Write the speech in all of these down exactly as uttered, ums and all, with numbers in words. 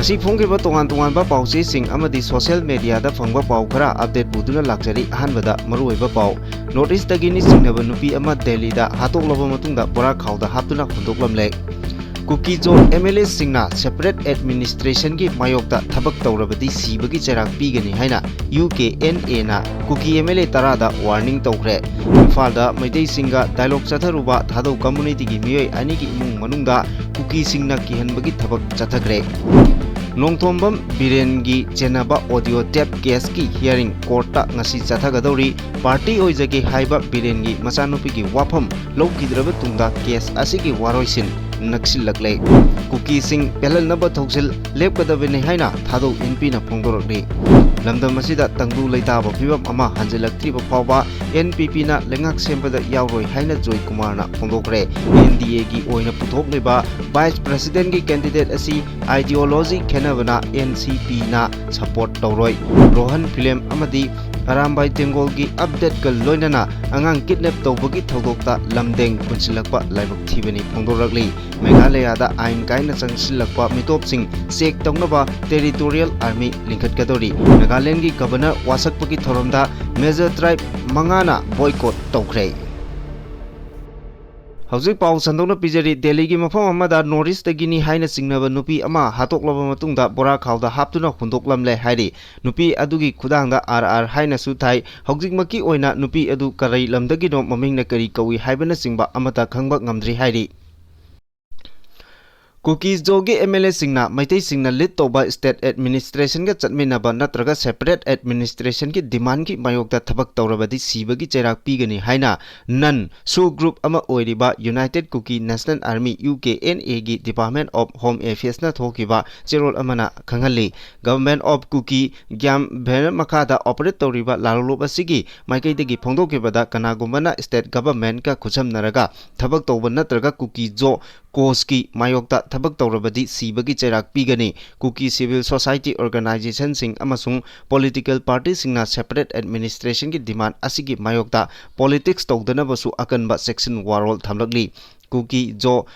ꯉꯁꯤ ꯐꯣꯡꯈꯤꯕ ꯇꯣꯉꯥꯟ ꯇꯣꯉꯥꯟꯕ ꯄꯥꯎꯆꯦꯁꯤꯡ ꯑꯃꯗꯤ social mediaꯗ ꯐꯪꯕ ꯄꯥꯎ ꯈꯔ update ꯄꯨꯗꯨꯅ ꯂꯥꯛꯆꯔꯤ꯫ ꯑꯍꯥꯟꯕꯗ ꯃꯔꯨꯑꯣꯏꯕ ꯄꯥꯎ, North Eastꯇꯒꯤ ꯅꯤꯡꯁꯤꯡꯅꯕ ꯅꯨꯄꯤ ꯑꯃ ꯗꯦꯜꯂꯤꯗ ꯍꯥꯠꯇꯣꯛꯂꯕ ꯃꯇꯨꯡꯗ ꯕꯣꯔꯥ ꯈꯥꯎꯗ ꯍꯥꯞꯇꯨꯅ ꯍꯨꯟꯗꯣꯛꯂꯝꯂꯦ꯫ ꯀꯨꯀꯤꯖꯣ MLAꯁꯤꯡꯅ separate administrationꯒꯤ ꯃꯥꯌꯣꯛꯇ ꯊꯕꯛ ꯇꯧꯔꯕꯗꯤ ꯁꯤꯕꯒꯤ ꯆꯩꯔꯥꯛ ꯄꯤꯒꯅꯤ ꯍꯥꯏꯅ UKNAꯅ ꯀꯨꯀꯤ MLA ꯇꯔꯥꯗ warning ꯇꯧꯈ꯭ꯔꯦ꯫ ꯏꯝꯐꯥꯜꯗ ꯃꯩꯇꯩꯁꯤꯡꯒ dialogue ꯆꯠꯊꯔꯨꯕ ꯊꯥꯗꯧ communityꯒꯤ ꯃꯤꯑꯣꯏ ꯑꯅꯤꯒꯤ ꯏꯃꯨꯡ ꯃꯅꯨꯡꯗ ꯀꯨꯀꯤꯁꯤꯡꯅ ꯀꯤꯍꯟꯕꯒꯤ ꯊꯕꯛ ꯆꯠꯊꯈ꯭ꯔꯦ꯫ ꯅꯣꯡꯊꯣꯝꯕꯝ ꯕꯤꯔꯦꯟꯒꯤ ꯆꯦꯟꯅꯕ audio tape caseꯀꯤ hearing courtꯇ ꯉꯁꯤ ꯆꯠꯊꯒꯗꯧꯔꯤ꯫ Party ꯑꯣꯏꯖꯒꯦ ꯍꯥꯏꯕ ꯕꯤꯔꯦꯟꯒꯤ ꯃꯆꯥꯅꯨꯄꯤꯒꯤ ꯋꯥꯐꯝ ꯂꯧꯈꯤꯗ꯭ꯔꯕ ꯇꯨꯡꯗ case ꯑꯁꯤꯒꯤ ꯋꯥꯔꯣꯏꯁꯤꯟ ꯅꯛꯁꯤꯜꯂꯛꯂꯦ꯫ ꯀꯨꯀꯤꯁꯤꯡ ꯄꯦꯜꯍꯟꯅꯕ ꯊꯧꯁꯤꯜ ꯂꯦꯞꯀꯗꯕꯅꯤ ꯍꯥꯏꯅ ꯊꯥꯗꯧ ꯏꯟꯄꯤꯅ ꯐꯣꯡꯗꯣꯔꯛꯂꯤ꯫ ꯂꯝꯗꯝ ꯑꯁꯤꯗ ꯇꯪꯗꯨ ꯂꯩꯇꯥꯕ ꯐꯤꯕꯝ ꯑꯃ ꯍꯟꯖꯤꯜꯂꯛꯇ꯭ꯔꯤꯕ ꯐꯥꯎꯕ NPPꯅ ꯂꯩꯉꯥꯛ ꯁꯦꯝꯕꯗ ꯌꯥꯎꯔꯣꯏ ꯍꯥꯏꯅ ꯖꯣꯏ ꯀꯨꯃꯥꯔꯅ ꯐꯣꯡꯗꯣꯛꯈ꯭ꯔꯦ꯫ NDAꯒꯤ ꯑꯣꯏꯅ ꯄꯨꯊꯣꯛꯂꯤꯕ vice presidentꯀꯤ candidate ꯑꯁꯤ ideology ꯈꯦꯠꯅꯕꯅ NCPꯅ support ꯇꯧꯔꯣꯏ꯫ ꯔꯣꯍꯟ ꯐꯤꯂꯦꯝ ꯑꯃꯗꯤ ꯑꯔꯥꯝꯕꯥꯏ ꯇꯦꯡꯒꯣꯜꯒꯤ updateꯀ ꯂꯣꯏꯅꯅ ꯑꯉꯥꯡ kidnap ꯇꯧꯕꯒꯤ ꯊꯧꯗꯣꯛꯇ ꯂꯝꯗꯦꯡ ꯄꯨꯟꯁꯤꯜꯂꯛꯄ ꯂꯥꯏꯕꯛ ꯊꯤꯕꯅꯤ ꯐꯣꯡꯗꯣꯔꯛꯂꯤ꯫ ꯃꯦꯘꯥꯂꯌꯥꯗ ꯑꯥꯏꯟ ꯀꯥꯏꯅ ꯆꯪꯁꯤꯜꯂꯛꯄ ꯃꯤꯇꯣꯞꯁꯤꯡ check ꯇꯧꯅꯕ territorial army ꯂꯤꯡꯈꯠꯀꯗꯧꯔꯤ꯫ ꯅꯥꯒꯥꯂꯦꯟꯒꯤ governor ꯋꯥꯁꯛꯄꯒꯤ ꯊꯧꯔꯝꯗ major tribe ꯃꯉꯥꯅ boycott ꯇꯧꯈ꯭ꯔꯦ꯫ ꯍꯧꯖꯤꯛ ꯄꯥꯎ ꯁꯟꯗꯣꯛꯅ ꯄꯤꯖꯔꯤ꯫ ꯗꯦꯜꯂꯤꯒꯤ ꯃꯐꯝ ꯑꯃꯗ North Eastꯇꯒꯤꯅꯤ ꯍꯥꯏꯅ ꯆꯤꯡꯅꯕ ꯅꯨꯄꯤ ꯑꯃ ꯍꯥꯠꯇꯣꯛꯂꯕ ꯃꯇꯨꯡꯗ ꯕꯣꯔꯥ ꯈꯥꯎꯗ ꯍꯥꯞꯇꯨꯅ ꯍꯨꯟꯗꯣꯛꯂꯝꯂꯦ ꯍꯥꯏꯔꯤ꯫ ꯅꯨꯄꯤ ꯑꯗꯨꯒꯤ ꯈꯨꯗꯥꯡꯗ RR ꯍꯥꯏꯅꯁꯨ ꯊꯥꯏ꯫ ꯍꯧꯖꯤꯛꯃꯛꯀꯤ ꯑꯣꯏꯅ ꯅꯨꯄꯤ ꯑꯗꯨ ꯀꯔꯤ ꯂꯝꯗꯒꯤꯅꯣ, ꯃꯃꯤꯡꯅ ꯀꯔꯤ ꯀꯧꯏ ꯍꯥꯏꯕꯅꯆꯤꯡꯕ ꯑꯃꯠꯇ ꯈꯪꯕ ꯉꯝꯗ꯭ꯔꯤ ꯍꯥꯏꯔꯤ꯫ ꯀꯨꯀꯤꯖꯣꯒꯤ MLAꯁꯤꯡꯅ ꯃꯩꯇꯩꯁꯤꯡꯅ lead ꯇꯧꯕ state administrationꯒ ꯆꯠꯃꯤꯟꯅꯕ ꯅꯠꯇ꯭ꯔꯒ separate administrationꯒꯤ demandꯒꯤ ꯃꯥꯌꯣꯛꯇ ꯊꯕꯛ ꯇꯧꯔꯕꯗꯤ ꯁꯤꯕꯒꯤ ꯆꯩꯔꯥꯛ ꯄꯤꯒꯅꯤ ꯍꯥꯏꯅ non SoO group ꯑꯃ ꯑꯣꯏꯔꯤꯕ United Kuki National Army, UKNAꯒꯤ Department of Home Affairsꯅ ꯊꯣꯛꯈꯤꯕ ꯆꯦꯔꯣꯜ ꯑꯃꯅ ꯈꯪꯍꯜꯂꯤ꯫ Government of Kuki Gyam Bhel ꯃꯈꯥꯗ operate ꯇꯧꯔꯤꯕ ꯂꯥꯂꯣꯡꯂꯨꯞ ꯑꯁꯤꯒꯤ ꯃꯥꯏꯀꯩꯗꯒꯤ ꯐꯣꯡꯗꯣꯛꯈꯤꯕꯗ, ꯀꯅꯥꯒꯨꯝꯕꯅ state governmentꯀ ꯈꯨꯠꯁꯝꯅꯔꯒ ꯊꯕꯛ ꯇꯧꯕ ꯅꯠꯇ꯭ꯔꯒ ꯀꯨꯀꯤꯖꯣ causeꯀꯤ ꯃꯥꯌꯣꯛꯇ ꯊꯕꯛ ꯇꯧꯔꯕꯗꯤ ꯁꯤꯕꯒꯤ ꯆꯩꯔꯥꯛ ꯄꯤꯒꯅꯤ꯫ ꯀꯨꯀꯤ civil society organizationꯁꯤꯡ ꯑꯃꯁꯨꯡ political partyꯁꯤꯡꯅ separate administrationꯒꯤ demand ꯑꯁꯤꯒꯤ ꯃꯥꯌꯣꯛꯇ politics ꯇꯧꯗꯅꯕꯁꯨ ꯑꯀꯟꯕ ꯆꯦꯛꯁꯤꯟ ꯋꯥꯔꯣꯜ ꯊꯝꯂꯛꯂꯤ꯫ ꯀꯨꯀꯤꯖꯣ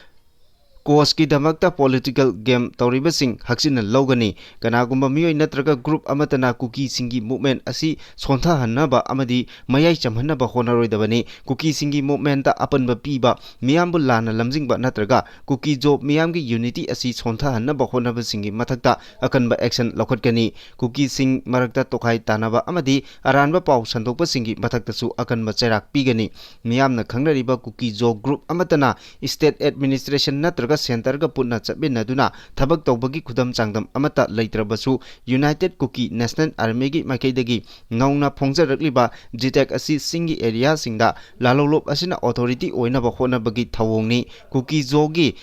ꯀꯣꯁꯀꯤꯗꯃꯛꯇ ꯄꯣꯂꯤꯇꯤꯀꯦꯜ ꯒꯦꯝ ꯇꯧꯔꯤꯕꯁꯤꯡ ꯍꯛꯆꯤꯟꯅ ꯂꯧꯒꯅꯤ꯫ ꯀꯅꯥꯒꯨꯝꯕ ꯃꯤꯑꯣꯏ ꯅꯠꯇ꯭ꯔꯒ ꯒ꯭ꯔꯨꯞ ꯑꯃꯠꯇꯅ ꯀꯨꯀꯤꯁꯤꯡꯒꯤ ꯃꯨꯚꯃꯦꯟꯠ ꯑꯁꯤ ꯁꯣꯟꯊꯍꯟꯅꯕ ꯑꯃꯗꯤ ꯃꯌꯥꯏ ꯆꯝꯍꯟꯅꯕ ꯍꯣꯠꯅꯔꯣꯏꯗꯕꯅꯤ꯫ ꯀꯨꯀꯤꯁꯤꯡꯒꯤ ꯃꯨꯚꯃꯦꯟꯠꯇ ꯑꯄꯟꯕ ꯄꯤꯕ, ꯃꯤꯌꯥꯝꯕꯨ ꯂꯥꯟꯅ ꯂꯝꯖꯤꯡꯕ ꯅꯠꯇ꯭ꯔꯒ ꯀꯨꯀꯤ ꯖꯣ ꯃꯤꯌꯥꯝꯒꯤ ꯌꯨꯅꯤꯇꯤ ꯑꯁꯤ ꯁꯣꯟꯊꯍꯟꯅꯕ ꯍꯣꯠꯅꯕꯁꯤꯡꯒꯤ ꯃꯊꯛꯇ ꯑꯀꯟꯕ ꯑꯦꯛꯁꯟ ꯂꯧꯈꯠꯀꯅꯤ꯫ ꯀꯨꯀꯤꯁꯤꯡ ꯃꯔꯛꯇ ꯇꯣꯈꯥꯏ ꯇꯥꯅꯕ ꯑꯃꯗꯤ ꯑꯔꯥꯟꯕ ꯄꯥꯎ ꯁꯟꯗꯣꯛꯄꯁꯤꯡꯒꯤ ꯃꯊꯛꯇꯁꯨ ꯑꯀꯟꯕ ꯆꯩꯔꯥꯛ ꯄꯤꯒꯅꯤ꯫ ꯃꯤꯌꯥꯝꯅ ꯈꯪꯅꯔꯤꯕ ꯀꯨꯀꯤ ꯖꯣ ꯒ꯭ꯔꯨꯞ ꯑꯃꯠꯇꯅ ꯁ꯭ꯇꯦꯠ ꯑꯦꯗꯃꯤꯅꯤꯁꯇ꯭ꯔꯦꯁꯟ ꯅꯠꯇ꯭ꯔꯒ ꯁꯦꯟꯇꯔꯒ ꯄꯨꯟꯅ ꯆꯠꯃꯤꯟꯅꯗꯨꯅ ꯊꯕꯛ ꯇꯧꯕꯒꯤ ꯈꯨꯗꯝ ꯆꯥꯡꯗꯝ ꯑꯃꯠꯇ ꯂꯩꯇ꯭ꯔꯕꯁꯨ, ꯌꯨꯅꯥꯏꯇꯦꯗ ꯀꯨꯀꯤ ꯅꯦꯁꯅꯦꯜ ꯑꯥꯔꯃꯤꯒꯤ ꯃꯥꯏꯀꯩꯗꯒꯤ ꯅꯧꯅ ꯐꯣꯡꯖꯔꯛꯂꯤꯕ ꯖꯤꯇꯦꯛ ꯑꯁꯤ ꯆꯤꯡꯒꯤ ꯑꯦꯔꯤꯌꯥꯁꯤꯡꯗ ꯂꯥꯂꯣꯡꯂꯨꯞ ꯑꯁꯤꯅ ꯑꯣꯊꯣꯔꯤꯇꯤ ꯑꯣꯏꯅꯕ ꯍꯣꯠꯅꯕꯒꯤ ꯊꯧꯑꯣꯡꯅꯤ꯫ ꯀꯨꯀꯤ ꯖꯣꯒꯤ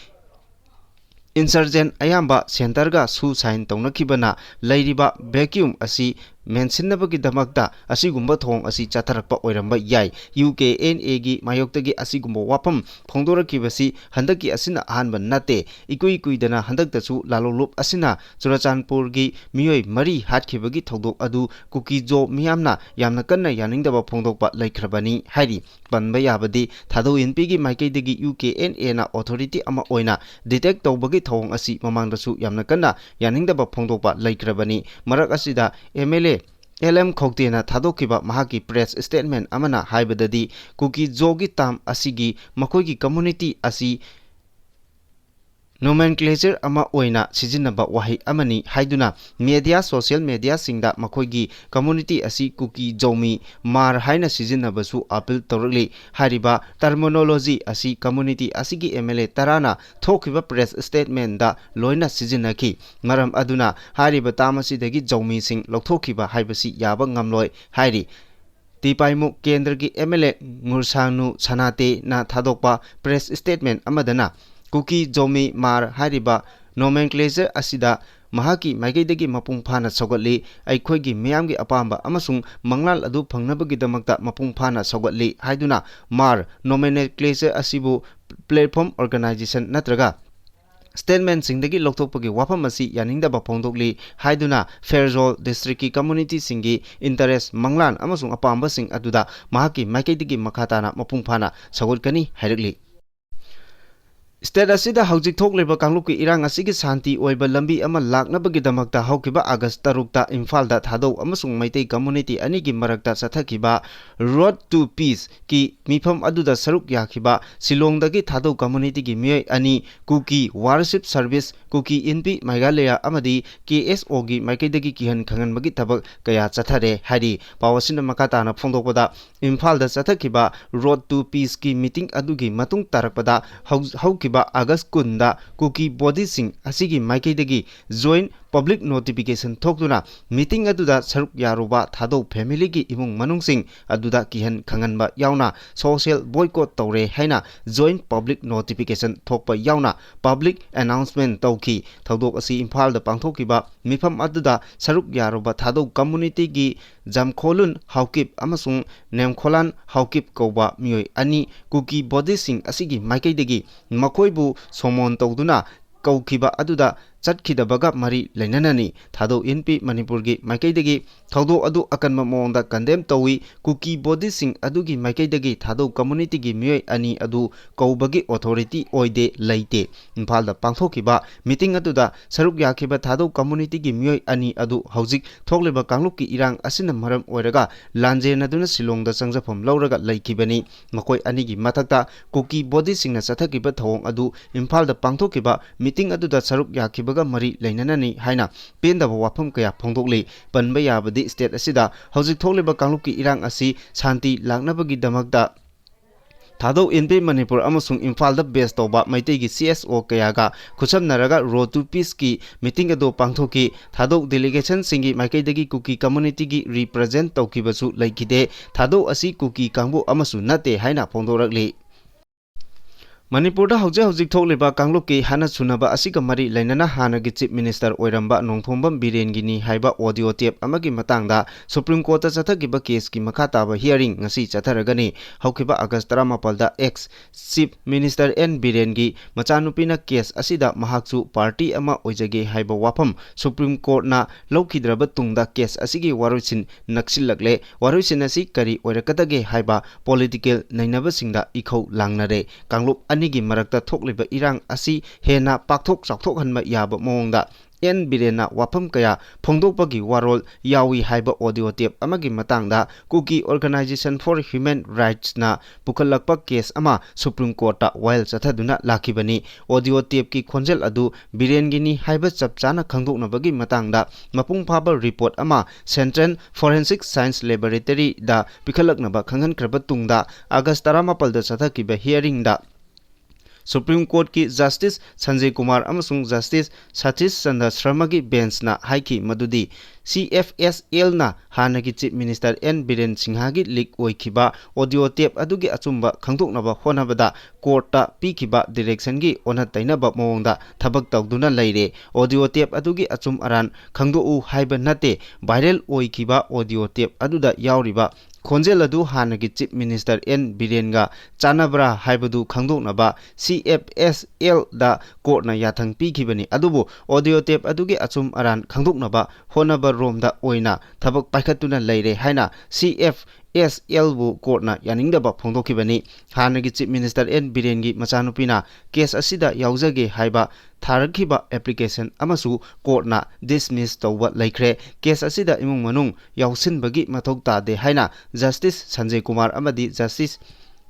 ꯏꯟꯁꯔꯖꯦꯟ ꯑꯌꯥꯝꯕ ꯁꯦꯟꯇꯔꯒ ꯁꯨ ꯁꯥꯏꯟ ꯇꯧꯅꯈꯤꯕꯅ ꯂꯩꯔꯤꯕ ꯚꯦꯀ꯭ꯌꯨꯝ ꯑꯁꯤ ꯃꯦꯟꯁꯤꯟꯅꯕꯒꯤꯗꯃꯛꯇ ꯑꯁꯤꯒꯨꯝꯕ ꯊꯧꯑꯣꯡ ꯑꯁꯤ ꯆꯠꯊꯔꯛꯄ ꯑꯣꯏꯔꯝꯕ ꯌꯥꯏ꯫ ꯌꯨ ꯀꯦ ꯑꯦꯟ ꯑꯦꯒꯤ ꯃꯥꯌꯣꯛꯇꯒꯤ ꯑꯁꯤꯒꯨꯝꯕ ꯋꯥꯐꯝ ꯐꯣꯡꯗꯣꯔꯛꯈꯤꯕꯁꯤ ꯍꯟꯗꯛꯀꯤ ꯑꯁꯤꯅ ꯑꯍꯥꯟꯕ ꯅꯠꯇꯦ꯫ ꯏꯀꯨꯏ ꯀꯨꯏꯗꯅ ꯍꯟꯗꯛꯇꯁꯨ ꯂꯥꯂꯣꯡꯂꯨꯞ ꯑꯁꯤꯅ ꯆꯨꯔꯆꯥꯟꯄꯨꯔꯒꯤ ꯃꯤꯑꯣꯏ ꯃꯔꯤ ꯍꯥꯠꯈꯤꯕꯒꯤ ꯊꯧꯗꯣꯛ ꯑꯗꯨ ꯀꯨꯀꯤ ꯖꯣ ꯃꯤꯌꯥꯝꯅ ꯌꯥꯝꯅ ꯀꯟꯅ ꯌꯥꯅꯤꯡꯗꯕ ꯐꯣꯡꯗꯣꯛꯄ ꯂꯩꯈ꯭ꯔꯕꯅꯤ ꯍꯥꯏꯔꯤ꯫ ꯄꯟꯕ ꯌꯥꯕꯗꯤ ꯊꯥꯗꯣꯛ ꯏꯟꯄꯤꯒꯤ ꯃꯥꯏꯀꯩꯗꯒꯤ ꯌꯨ ꯀꯦ ꯑꯦꯟ ꯑꯦꯅ ꯑꯣꯊꯣꯔꯤꯇꯤ ꯑꯃ ꯑꯣꯏꯅ ꯗꯤꯇꯦꯛ ꯇꯧꯕꯒꯤ ꯊꯧꯑꯣꯡ ꯑꯁꯤ ꯃꯃꯥꯡꯗꯁꯨ ꯌꯥꯝꯅ ꯀꯟꯅ ꯌꯥꯅꯤꯡꯗꯕ ꯐꯣꯡꯗꯣꯛꯄ ꯂꯩꯈ꯭ꯔꯕꯅꯤ꯫ ꯃꯔꯛ ꯑꯁꯤꯗ M L A L M ꯈꯧꯇꯦꯅ ꯊꯥꯗꯣꯛꯈꯤꯕ ꯃꯍꯥꯛꯀꯤ ꯄ꯭ꯔꯦꯁ ꯁ꯭ꯇꯦꯠꯃꯦꯟꯠ ꯑꯃꯅ ꯍꯥꯏꯕꯗꯗꯤ, ꯀꯨꯀꯤ ꯖꯣꯒꯤ ꯇꯥꯝ ꯑꯁꯤꯒꯤ ꯃꯈꯣꯏꯒꯤ ꯀꯝꯃ꯭ꯌꯨꯅꯤꯇꯤ ꯑꯁꯤ ꯅꯣꯃꯦꯟꯀ꯭ꯂꯦꯆꯔ ꯑꯃ ꯑꯣꯏꯅ ꯁꯤꯖꯤꯟꯅꯕ ꯋꯥꯍꯩ ꯑꯃꯅꯤ ꯍꯥꯏꯗꯨꯅ ꯃꯦꯗꯤꯌꯥ, ꯁꯣꯁꯤꯌꯦꯜ ꯃꯦꯗꯤꯌꯥꯁꯤꯡꯗ ꯃꯈꯣꯏꯒꯤ ꯀꯝꯃ꯭ꯌꯨꯅꯤꯇꯤ ꯑꯁꯤ ꯀꯨꯀꯤ ꯖꯧꯃꯤ ꯃꯥꯔ ꯍꯥꯏꯅ ꯁꯤꯖꯤꯟꯅꯕꯁꯨ ꯑꯥꯄꯤꯜ ꯇꯧꯔꯛꯂꯤ꯫ ꯍꯥꯏꯔꯤꯕ ꯇꯔꯃꯤꯅꯣꯂꯣꯖꯤ ꯑꯁꯤ ꯀꯝꯃ꯭ꯌꯨꯅꯤꯇꯤ ꯑꯁꯤꯒꯤ ꯑꯦꯝ ꯑꯦꯜ ꯑꯦ ꯇꯔꯥꯅ ꯊꯣꯛꯈꯤꯕ ꯄ꯭ꯔꯦꯁ ꯁ꯭ꯇꯦꯠꯃꯦꯟꯠꯗ ꯂꯣꯏꯅ ꯁꯤꯖꯤꯟꯅꯈꯤ꯫ ꯃꯔꯝ ꯑꯗꯨꯅ ꯍꯥꯏꯔꯤꯕ ꯇꯥꯝ ꯑꯁꯤꯗꯒꯤ ꯖꯧꯃꯤꯁꯤꯡ ꯂꯧꯊꯣꯛꯈꯤꯕ ꯍꯥꯏꯕꯁꯤ ꯌꯥꯕ ꯉꯝꯂꯣꯏ ꯍꯥꯏꯔꯤ꯫ ꯇꯤꯄꯥꯏꯃꯨꯛ ꯀꯦꯟꯗ꯭ꯔꯒꯤ ꯑꯦꯝ ꯑꯦꯜ ꯑꯦ ꯉꯨꯔꯁꯥꯡꯅꯨ ꯁꯅꯥꯇꯦꯅ ꯊꯥꯗꯣꯛꯄ ꯄ꯭ꯔꯦꯁ ꯁ꯭ꯇꯦꯠꯃꯦꯟꯠ ꯑꯃꯗꯅ, ꯀꯨꯀꯤ ꯖꯧꯃꯤ ꯃꯥꯔ ꯍꯥꯏꯔꯤꯕ ꯅꯣꯃꯦꯟꯀ꯭ꯂꯦꯆꯔ ꯑꯁꯤꯗ ꯃꯍꯥꯛꯀꯤ ꯃꯥꯏꯀꯩꯗꯒꯤ ꯃꯄꯨꯡ ꯐꯥꯅ ꯁꯧꯒꯠꯂꯤ꯫ ꯑꯩꯈꯣꯏꯒꯤ ꯃꯤꯌꯥꯝꯒꯤ ꯑꯄꯥꯝꯕ ꯑꯃꯁꯨꯡ ꯃꯪꯂꯥꯟ ꯑꯗꯨ ꯐꯪꯅꯕꯒꯤꯗꯃꯛꯇ ꯃꯄꯨꯡ ꯐꯥꯅ ꯁꯧꯒꯠꯂꯤ ꯍꯥꯏꯗꯨꯅ ꯃꯥꯔ ꯅꯣꯃꯦꯟꯀ꯭ꯂꯦꯆꯔ ꯑꯁꯤꯕꯨ ꯄ꯭ꯂꯦꯠꯐꯣꯔꯝ ꯑꯣꯔꯒꯅꯥꯏꯖꯦꯁꯟ ꯅꯠꯇ꯭ꯔꯒ ꯁ꯭ꯇꯦꯠꯃꯦꯟꯠꯁꯤꯡꯗꯒꯤ ꯂꯧꯊꯣꯛꯄꯒꯤ ꯋꯥꯐꯝ ꯑꯁꯤ ꯌꯥꯅꯤꯡꯗꯕ ꯐꯣꯡꯗꯣꯛꯂꯤ ꯍꯥꯏꯗꯨꯅ ꯐꯦꯔꯖꯣꯜ ꯗꯤꯁꯇ꯭ꯔꯤꯛꯀꯤ ꯀꯝꯃ꯭ꯌꯨꯅꯤꯇꯤꯁꯤꯡꯒꯤ ꯏꯟꯇꯔꯦꯁ, ꯃꯪꯂꯥꯟ ꯑꯃꯁꯨꯡ ꯑꯄꯥꯝꯕꯁꯤꯡ ꯑꯗꯨꯗ ꯃꯍꯥꯛꯀꯤ ꯃꯥꯏꯀꯩꯗꯒꯤ ꯃꯈꯥ ꯇꯥꯅ ꯃꯄꯨꯡ ꯐꯥꯅ ꯁꯧꯒꯠꯀꯅꯤ ꯍꯥꯏꯔꯛꯂꯤ꯫ State ꯑꯁꯤꯗ ꯍꯧꯖꯤꯛ ꯊꯣꯛꯂꯤꯕ ꯀꯥꯡꯂꯨꯞꯀꯤ ꯏꯔꯥꯡ ꯑꯁꯤꯒꯤ ꯁꯥꯟꯇꯤ ꯑꯣꯏꯕ ꯂꯝꯕꯤ ꯑꯃ ꯂꯥꯛꯅꯕꯒꯤꯗꯃꯛꯇ ꯍꯧꯈꯤꯕ August ꯇꯔꯨꯛꯇ ꯏꯝꯐꯥꯜꯗ ꯊꯥꯗꯧ ꯑꯃꯁꯨꯡ ꯃꯩꯇꯩ community ꯑꯅꯤꯒꯤ ꯃꯔꯛꯇ ꯆꯠꯊꯈꯤꯕ Road to Peace ꯀꯤ ꯃꯤꯐꯝ ꯑꯗꯨꯗ ꯁꯔꯨꯛ ꯌꯥꯈꯤꯕ ꯁꯤꯂꯣꯡꯗꯒꯤ ꯊꯥꯗꯧ community ꯒꯤ ꯃꯤꯑꯣꯏ ꯑꯅꯤ, ꯀꯨꯀꯤ Worship Service, ꯀꯨꯀꯤ ꯏꯟꯄꯤ ꯃꯦꯘꯥꯂꯌꯥ ꯑꯃꯗꯤ ꯀꯦ ꯑꯦꯁ ꯑꯣꯒꯤ ꯃꯥꯏꯀꯩꯗꯒꯤ ꯀꯤꯍꯟ ꯈꯪꯍꯟꯕꯒꯤ ꯊꯕꯛ ꯀꯌꯥ ꯆꯠꯊꯔꯦ ꯍꯥꯏꯔꯤ꯫ ꯄꯥꯎ ꯑꯁꯤꯅ ꯃꯈꯥ ꯇꯥꯅ ꯐꯣꯡꯗꯣꯛꯄꯗ, ꯏꯝꯐꯥꯜꯗ ꯆꯠꯊꯈꯤꯕ Road to Peace ꯀꯤ meeting ꯑꯗꯨꯒꯤ ꯃꯇꯨꯡ ꯇꯥꯔꯛꯄꯗ ꯍꯧ-, ꯍꯧꯈꯤꯕ August ꯀꯨꯟꯗ ꯀꯨꯀꯤ body ꯁꯤꯡ ꯑꯁꯤꯒꯤ ꯃꯥꯏꯀꯩꯗꯒꯤ joint public notification ꯊꯣꯛꯇꯨꯅ meeting ꯑꯗꯨꯗ ꯁꯔꯨꯛ ꯌꯥꯔꯨꯕ ꯊꯥꯗꯧ family ꯒꯤ ꯏꯃꯨꯡ ꯃꯅꯨꯡꯁꯤꯡ ꯑꯗꯨꯗ ꯀꯤꯍꯟ ꯈꯪꯍꯟꯕ ꯌꯥꯎꯅ social boycott ꯇꯧꯔꯦ ꯍꯥꯏꯅ joint public notification ꯊꯣꯛꯄ ꯌꯥꯎꯅ public announcement ꯇꯧꯈꯤ꯫ ꯊꯧꯗꯣꯛ ꯑꯁꯤ ꯏꯝꯐꯥꯜꯗ ꯄꯥꯡꯊꯣꯛꯈꯤꯕ ꯃꯤꯐꯝ ꯑꯗꯨꯗ ꯁꯔꯨꯛ ꯌꯥꯔꯨꯕ ꯊꯥꯗꯧ community ꯒꯤ ꯖꯝꯈꯣꯂꯨꯟ ꯍꯥꯎꯀꯤꯞ ꯑꯃꯁꯨꯡ ꯅꯦꯝꯈꯣꯂꯥꯟ ꯍꯥꯎꯀꯤꯞ ꯀꯧꯕ ꯃꯤꯑꯣꯏ ꯑꯅꯤ ꯀꯨꯀꯤ body ꯁꯤꯡ ꯑꯁꯤꯒꯤ ꯃꯥꯏꯀꯩꯗꯒꯤ ꯃꯈꯣꯏꯕꯨ ꯁꯣꯃꯣꯟ ꯇꯧꯗꯨꯅ ꯀꯧꯈꯤꯕ ꯑꯗꯨꯗ ꯆꯠꯈꯤꯗꯕꯒ ꯃꯔꯤ ꯂꯩꯅꯅꯅꯤ꯫ ꯊꯥꯗꯧ ꯏꯟꯄꯤ ꯃꯅꯤꯄꯨꯔꯒꯤ ꯃꯥꯏꯀꯩꯗꯒꯤ ꯊꯧꯗꯣꯛ ꯑꯗꯨ ꯑꯀꯟꯕ ꯃꯑꯣꯡꯗ condemn ꯇꯧꯏ꯫ ꯀꯨꯀꯤ body ꯁꯤꯡ ꯑꯗꯨꯒꯤ ꯃꯥꯏꯀꯩꯗꯒꯤ ꯊꯥꯗꯧ community ꯒꯤ ꯃꯤꯑꯣꯏ ꯑꯅꯤ ꯑꯗꯨ ꯀꯧꯕꯒꯤ authority ꯑꯣꯏꯗꯦ, ꯂꯩꯇꯦ꯫ ꯏꯝꯐꯥꯜꯗ ꯄꯥꯡꯊꯣꯛꯈꯤꯕ meeting ꯑꯗꯨꯗ ꯁꯔꯨꯛ ꯌꯥꯈꯤꯕ ꯊꯥꯗꯧ community ꯒꯤ ꯃꯤꯑꯣꯏ ꯑꯅꯤ ꯑꯗꯨ ꯍꯧꯖꯤꯛ ꯊꯣꯛꯂꯤꯕ ꯀꯥꯡꯂꯨꯞꯀꯤ ꯏꯔꯥꯡ ꯑꯁꯤꯅ ꯃꯔꯝ ꯑꯣꯏꯔꯒ ꯂꯥꯟꯖꯦꯟꯅꯗꯨꯅ ꯁꯤꯂꯣꯡꯗ ꯆꯪꯖꯐꯝ ꯂꯧꯔꯒ ꯂꯩꯈꯤꯕꯅꯤ꯫ ꯃꯈꯣꯏ ꯑꯅꯤꯒꯤ ꯃꯊꯛꯇ ꯀꯨꯀꯤ body ꯁꯤꯡꯅ ꯆꯠꯊꯈꯤꯕ ꯊꯧꯑꯣꯡ ꯑꯗꯨ ꯏꯝꯐꯥꯜꯗ ꯄꯥꯡꯊꯣꯛꯈꯤꯕ meeting ꯑꯗꯨꯗ ꯁꯔꯨꯛ ꯌꯥꯈꯤꯕꯒ ꯃꯔꯤ ꯂꯩꯅꯅꯅꯤ ꯍꯥꯏꯅ ꯄꯦꯟꯗꯕ ꯋꯥꯐꯝ ꯀꯌꯥ ꯐꯣꯡꯗꯣꯛꯂꯤ꯫ ꯄꯟꯕ ꯌꯥꯕꯗꯤ state ꯑꯁꯤꯗ ꯍꯧꯖꯤꯛ ꯊꯣꯛꯂꯤꯕ ꯀꯥꯡꯂꯨꯞꯀꯤ ꯏꯔꯥꯡ ꯑꯁꯤ ꯁꯥꯟꯇꯤ ꯂꯥꯛꯅꯕꯒꯤꯗꯃꯛꯇ ꯊꯥꯗꯧ ꯏꯟꯄꯤ ꯃꯅꯤꯄꯨꯔ ꯑꯃꯁꯨꯡ ꯏꯝꯐꯥꯜꯗ base ꯇꯧꯕ ꯃꯩꯇꯩꯒꯤ C S O ꯀꯌꯥꯒ ꯈꯨꯠꯁꯝꯅꯔꯒ Road to Peace ꯀꯤ meeting ꯑꯗꯨ ꯄꯥꯡꯊꯣꯛꯈꯤ꯫ ꯊꯥꯗꯧ delegation ꯁꯤꯡꯒꯤ ꯃꯥꯏꯀꯩꯗꯒꯤ ꯀꯨꯀꯤ community ꯒꯤ represent ꯇꯧꯈꯤꯕꯁꯨ ꯂꯩꯈꯤꯗꯦ꯫ ꯊꯥꯗꯧ ꯑꯁꯤ ꯀꯨꯀꯤ ꯀꯥꯡꯕꯨ ꯑꯃꯁꯨ ꯅꯠꯇꯦ ꯍꯥꯏꯅ ꯐꯣꯡꯗꯣꯔꯛꯂꯤ꯫ ꯃꯅꯤꯄꯨꯔꯗ ꯍꯧꯖꯤꯛ ꯍꯧꯖꯤꯛ ꯊꯣꯛꯂꯤꯕ ꯀꯥꯡꯂꯨꯞꯀꯤ ꯍꯥꯟꯅ ꯁꯨꯅꯕ ꯑꯁꯤꯒ ꯃꯔꯤ ꯂꯩꯅꯅ ꯍꯥꯟꯅꯒꯤ Chief Minister ꯑꯣꯏꯔꯝꯕ ꯅꯣꯡꯊꯣꯝꯕꯝ ꯕꯤꯔꯦꯟꯒꯤꯅꯤ ꯍꯥꯏꯕ audio tape ꯑꯃꯒꯤ ꯃꯇꯥꯡꯗ Supreme Court ꯇ ꯆꯠꯊꯈꯤꯕ case ꯀꯤ ꯃꯈꯥ ꯇꯥꯕ hearing ꯉꯁꯤ ꯆꯠꯊꯔꯒꯅꯤ꯫ ꯍꯧꯈꯤꯕ August ꯇꯔꯥꯃꯥꯄꯜꯗ ex Chief Minister N ꯕꯤꯔꯦꯟꯒꯤ ꯃꯆꯥꯅꯨꯄꯤꯅ case ꯑꯁꯤꯗ ꯃꯍꯥꯛꯁꯨ party ꯑꯃ ꯑꯣꯏꯖꯒꯦ ꯍꯥꯏꯕ ꯋꯥꯐꯝ Supreme Court ꯅ ꯂꯧꯈꯤꯗ꯭ꯔꯕ ꯇꯨꯡꯗ case ꯑꯁꯤꯒꯤ ꯋꯥꯔꯣꯏꯁꯤꯟ ꯅꯛꯁꯤꯜꯂꯛꯂꯦ꯫ ꯋꯥꯔꯣꯏꯁꯤꯟ ꯑꯁꯤ ꯀꯔꯤ ꯑꯣꯏꯔꯛꯀꯗꯒꯦ ꯍꯥꯏꯕ political ꯅꯩꯅꯕꯁꯤꯡꯗ ꯏꯈꯧ ꯂꯥꯡꯅꯔꯦ꯫ ꯀꯥꯡꯂꯨꯞ ꯑꯅꯤꯒꯤ ꯃꯔꯛꯇ ꯊꯣꯛꯂꯤꯕ ꯏꯔꯥꯡ ꯑꯁꯤ ꯍꯦꯟꯅ ꯄꯥꯛꯊꯣꯛ ꯆꯥꯎꯊꯣꯛꯍꯟꯕ ꯌꯥꯕ ꯃꯑꯣꯡꯗ ꯑꯦꯟ ꯕꯤꯔꯦꯟꯅ ꯋꯥꯐꯝ ꯀꯌꯥ ꯐꯣꯡꯗꯣꯛꯄꯒꯤ ꯋꯥꯔꯣꯜ ꯌꯥꯎꯏ ꯍꯥꯏꯕ audio tape ꯑꯃꯒꯤ ꯃꯇꯥꯡꯗ Kuki Organization for Human Rightsꯅ ꯄꯨꯈꯠꯂꯛꯄ case ꯑꯃ Supreme Courtꯇ ꯋꯥꯌꯦꯜ ꯆꯠꯊꯗꯨꯅ ꯂꯥꯛꯈꯤꯕꯅꯤ꯫ Audio tapeꯀꯤ ꯈꯣꯟꯖꯦꯜ ꯑꯗꯨ ꯕꯤꯔꯦꯟꯒꯤꯅꯤ ꯍꯥꯏꯕ ꯆꯞ ꯆꯥꯅ ꯈꯪꯗꯣꯛꯅꯕꯒꯤ ꯃꯇꯥꯡꯗ ꯃꯄꯨꯡ ꯐꯥꯕ report ꯑꯃ Central Forensic Science Laboratoryꯗ ꯄꯤꯈꯠꯂꯛꯅꯕ ꯈꯪꯍꯟꯈ꯭ꯔꯕ ꯇꯨꯡꯗ, August ꯇꯔꯥꯃꯥꯄꯜꯗ ꯆꯠꯊꯈꯤꯕ hearingꯗ Supreme Courtꯀꯤ Justice Sanjay Kumar ꯑꯃꯁꯨꯡ Justice ꯁꯇꯤꯁ ꯆꯟꯗ꯭ꯔ ꯁꯔꯃꯒꯤ benchꯅ ꯍꯥꯏꯈꯤ ꯃꯗꯨꯗꯤ CFSLꯅ ꯍꯥꯟꯅꯒꯤ Chief Minister ꯑꯦꯟ ꯕꯤꯔꯦꯟ ꯁꯤꯡꯍꯒꯤ leak ꯑꯣꯏꯈꯤꯕ audio tape ꯑꯗꯨꯒꯤ ꯑꯆꯨꯝꯕ ꯈꯪꯗꯣꯛꯅꯕ ꯍꯣꯠꯅꯕꯗ courtꯇ ꯄꯤꯈꯤꯕ directionꯒꯤ ꯑꯣꯟꯅ ꯇꯩꯅꯕ ꯃꯑꯣꯡꯗ ꯊꯕꯛ ꯇꯧꯗꯨꯅ ꯂꯩꯔꯦ꯫ Audio tape ꯑꯗꯨꯒꯤ ꯑꯆꯨꯝ ꯑꯔꯥꯟ ꯈꯪꯗꯣꯛꯎ ꯍꯥꯏꯕ ꯅꯠꯇꯦ, viral ꯑꯣꯏꯈꯤꯕ audio tape ꯑꯗꯨꯗ ꯌꯥꯎꯔꯤꯕ ꯈꯣꯟꯖꯦꯜ ꯑꯗꯨ ꯍꯥꯟꯅꯒꯤ Chief Minister ꯑꯦꯟ ꯕꯤꯔꯦꯟꯒ ꯆꯥꯟꯅꯕ꯭ꯔꯥ ꯍꯥꯏꯕꯗꯨ ꯈꯪꯗꯣꯛꯅꯕ CFSLꯗ courtꯅ ꯌꯥꯊꯪ ꯄꯤꯈꯤꯕꯅꯤ꯫ ꯑꯗꯨꯕꯨ audio tape ꯑꯗꯨꯒꯤ ꯑꯆꯨꯝ ꯑꯔꯥꯟ ꯈꯪꯗꯣꯛꯅꯕ ꯍꯣꯠꯅꯕ ꯔꯣꯝꯗ ꯑꯣꯏꯅ ꯊꯕꯛ ꯄꯥꯏꯈꯠꯇꯨꯅ ꯂꯩꯔꯦ ꯍꯥꯏꯅ CFSLꯕꯨ courtꯅ ꯌꯥꯅꯤꯡꯗꯕ ꯐꯣꯡꯗꯣꯛꯈꯤꯕꯅꯤ꯫ ꯍꯥꯟꯅꯒꯤ Chief Minister ꯑꯦꯟ ꯕꯤꯔꯦꯟꯒꯤ ꯃꯆꯥꯅꯨꯄꯤꯅ case ꯑꯁꯤꯗ ꯌꯥꯎꯖꯒꯦ ꯍꯥꯏꯕ ꯊꯥꯔꯛꯈꯤꯕ application ꯑꯃꯁꯨ courtꯅ dismiss ꯇꯧꯕ ꯂꯩꯈ꯭ꯔꯦ꯫ Case ꯑꯁꯤꯗ ꯏꯃꯨꯡ ꯃꯅꯨꯡ ꯌꯥꯎꯁꯤꯟꯕꯒꯤ ꯃꯊꯧ ꯇꯥꯗꯦ ꯍꯥꯏꯅ Justice ꯁꯟꯖꯌ ꯀꯨꯃꯥꯔ ꯑꯃꯗꯤ Justice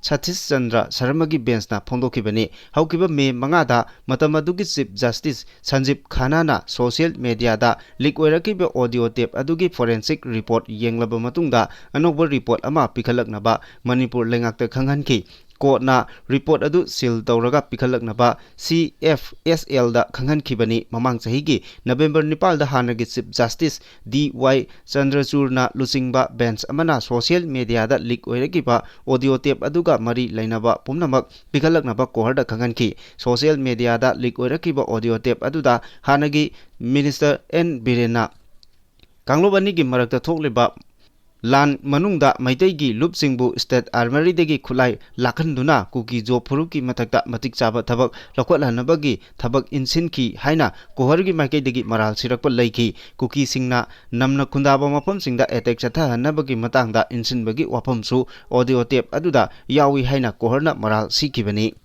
ꯁꯇꯤꯁ ꯆꯟꯗ꯭ꯔ ꯁꯔꯃꯒꯤ benchꯅ ꯐꯣꯡꯗꯣꯛꯈꯤꯕꯅꯤ꯫ ꯍꯧꯈꯤꯕ May ꯃꯉꯥꯗ ꯃꯇꯝ ꯑꯗꯨꯒꯤ Chief Justice ꯁꯟꯖꯤꯕ ꯈꯟꯅꯥꯅ social mediaꯗ leak ꯑꯣꯏꯔꯛꯈꯤꯕ audio tape ꯑꯗꯨꯒꯤ forensic report ꯌꯦꯡꯂꯕ ꯃꯇꯨꯡꯗ ꯑꯅꯧꯕ report ꯑꯃ ꯄꯤꯈꯠꯂꯛꯅꯕ ꯃꯅꯤꯄꯨꯔ ꯂꯩꯉꯥꯛꯇ ꯈꯪꯍꯟꯈꯤ꯫ Courtꯅ report ꯑꯗꯨ seal ꯇꯧꯔꯒ ꯄꯤꯈꯠꯂꯛꯅꯕ CFSLꯗ ꯈꯪꯍꯟꯈꯤꯕꯅꯤ꯫ ꯃꯃꯥꯡ ꯆꯍꯤꯒꯤ November ꯅꯤꯄꯥꯜꯗ ꯍꯥꯟꯅꯒꯤ Chief Justice ꯗꯤ ꯋꯥꯏ ꯆꯟꯗ꯭ꯔꯆꯨꯔꯅ ꯂꯨꯆꯤꯡꯕ bench ꯑꯃꯅ social mediaꯗ leak ꯑꯣꯏꯔꯛꯈꯤꯕ audio tape ꯑꯗꯨꯒ ꯃꯔꯤ ꯂꯩꯅꯕ ꯄꯨꯝꯅꯃꯛ ꯄꯤꯈꯠꯂꯛꯅꯕ courtꯗ ꯈꯪꯍꯟꯈꯤ꯫ Social mediaꯗ leak ꯑꯣꯏꯔꯛꯈꯤꯕ audio tape ꯑꯗꯨꯗ ꯍꯥꯟꯅꯒꯤ Minister ꯑꯦꯟ ꯕꯤꯔꯦꯟꯅ ꯀꯥꯡꯂꯨꯞ ꯑꯅꯤꯒꯤ ꯃꯔꯛꯇ ꯊꯣꯛꯂꯤꯕ ꯂꯥꯟ ꯃꯅꯨꯡꯗ ꯃꯩꯇꯩꯒꯤ ꯂꯨꯞꯁꯤꯡꯕꯨ State Armoryꯗꯒꯤ ꯈꯨꯠꯂꯥꯏ ꯂꯥꯛꯍꯟꯗꯨꯅ ꯀꯨꯀꯤ ꯖꯣ ꯐꯨꯔꯨꯞꯀꯤ ꯃꯊꯛꯇ ꯃꯇꯤꯛ ꯆꯥꯕ ꯊꯕꯛ ꯂꯧꯈꯠꯍꯟꯅꯕꯒꯤ ꯊꯕꯛ ꯏꯟꯁꯤꯟꯈꯤ ꯍꯥꯏꯅ ꯀꯣꯍꯔꯒꯤ ꯃꯥꯏꯀꯩꯗꯒꯤ ꯃꯔꯥꯜ ꯁꯤꯔꯛꯄ ꯂꯩꯈꯤ꯫ ꯀꯨꯀꯤꯁꯤꯡꯅ ꯅꯝꯅ ꯈꯨꯟꯗꯥꯕ ꯃꯐꯝꯁꯤꯡꯗ attack ꯆꯠꯊꯍꯟꯅꯕꯒꯤ ꯃꯇꯥꯡꯗ ꯏꯟꯁꯤꯟꯕꯒꯤ ꯋꯥꯐꯝꯁꯨ audio tape ꯑꯗꯨꯗ ꯌꯥꯎꯏ ꯍꯥꯏꯅ ꯀꯣꯍꯔꯅ ꯃꯔꯥꯜ ꯁꯤꯈꯤꯕꯅꯤ꯫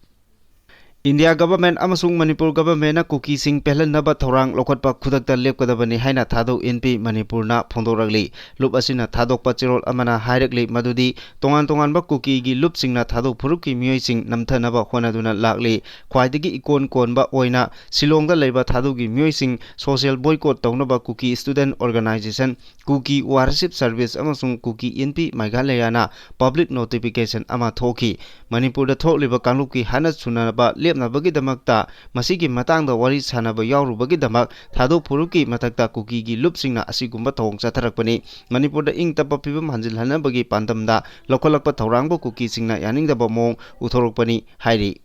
India government ꯑꯃꯁꯨꯡ ꯃꯅꯤꯄꯨꯔ governmentꯅ ꯀꯨꯀꯤꯁꯤꯡ ꯄꯦꯜꯍꯟꯅꯕ ꯊꯧꯔꯥꯡ ꯂꯧꯈꯠꯄ ꯈꯨꯗꯛꯇ ꯂꯦꯞꯀꯗꯕꯅꯤ ꯍꯥꯏꯅ ꯊꯥꯗꯧ ꯑꯦꯟ ꯄꯤ ꯃꯅꯤꯄꯨꯔꯅ ꯐꯣꯡꯗꯣꯔꯛꯂꯤ꯫ ꯂꯨꯞ ꯑꯁꯤꯅ ꯊꯥꯗꯣꯛꯄ ꯆꯦꯔꯣꯜ ꯑꯃꯅ ꯍꯥꯏꯔꯛꯂꯤ ꯃꯗꯨꯗꯤ ꯇꯣꯉꯥꯟ ꯇꯣꯉꯥꯟꯕ ꯀꯨꯀꯤꯒꯤ ꯂꯨꯞꯁꯤꯡꯅ ꯊꯥꯗꯧ ꯐꯨꯔꯨꯞꯀꯤ ꯃꯤꯑꯣꯏꯁꯤꯡ ꯅꯝꯊꯅꯕ ꯍꯣꯠꯅꯗꯨꯅ ꯂꯥꯛꯂꯤ꯫ ꯈ꯭ꯋꯥꯏꯗꯒꯤ ꯏꯀꯣꯟ ꯀꯣꯟꯕ ꯑꯣꯏꯅ ꯁꯤꯂꯣꯡꯗ ꯂꯩꯕ ꯊꯥꯗꯧꯒꯤ ꯃꯤꯑꯣꯏꯁꯤꯡ social boycott ꯇꯧꯅꯕ ꯀꯨꯀꯤ student organisation, ꯀꯨꯀꯤ worship service ꯑꯃꯁꯨꯡ ꯀꯨꯀꯤ ꯏꯟ ꯄꯤ ꯃꯦꯘꯥꯂꯌꯥꯅ public notification ꯑꯃ ꯊꯣꯛꯈꯤ꯫ ꯃꯅꯤꯄꯨꯔꯗ ꯊꯣꯛꯂꯤꯕ ꯀꯥꯡꯂꯨꯞꯀꯤ ꯍꯥꯠꯅ ꯁꯨꯅꯕ ꯂꯦꯞꯅꯕꯒꯤꯗꯃꯛꯇ ꯃꯁꯤꯒꯤ ꯃꯇꯥꯡꯗ ꯋꯥꯔꯤ ꯁꯥꯅꯕ ꯌꯥꯎꯔꯨꯕꯒꯤꯗꯃꯛ ꯊꯥꯗꯧ ꯐꯨꯔꯨꯞꯀꯤ ꯃꯊꯛꯇ ꯀꯨꯀꯤꯒꯤ ꯂꯨꯞꯁꯤꯡꯅ ꯑꯁꯤꯒꯨꯝꯕ ꯊꯧꯑꯣꯡ ꯆꯠꯊꯔꯛꯄꯅꯤ꯫ ꯃꯅꯤꯄꯨꯔꯗ ꯏꯪ ꯇꯞꯄ ꯐꯤꯕꯝ ꯍꯟꯖꯤꯜꯍꯟꯅꯕꯒꯤ ꯄꯥꯟꯗꯝꯗ ꯂꯧꯈꯠꯂꯛꯄ ꯊꯧꯔꯥꯡꯕꯨ ꯀꯨꯀꯤꯁꯤꯡꯅ ꯌꯥꯅꯤꯡꯗꯕ ꯃꯑꯣꯡ ꯎꯊꯣꯔꯛꯄꯅꯤ ꯍꯥꯏꯔꯤ꯫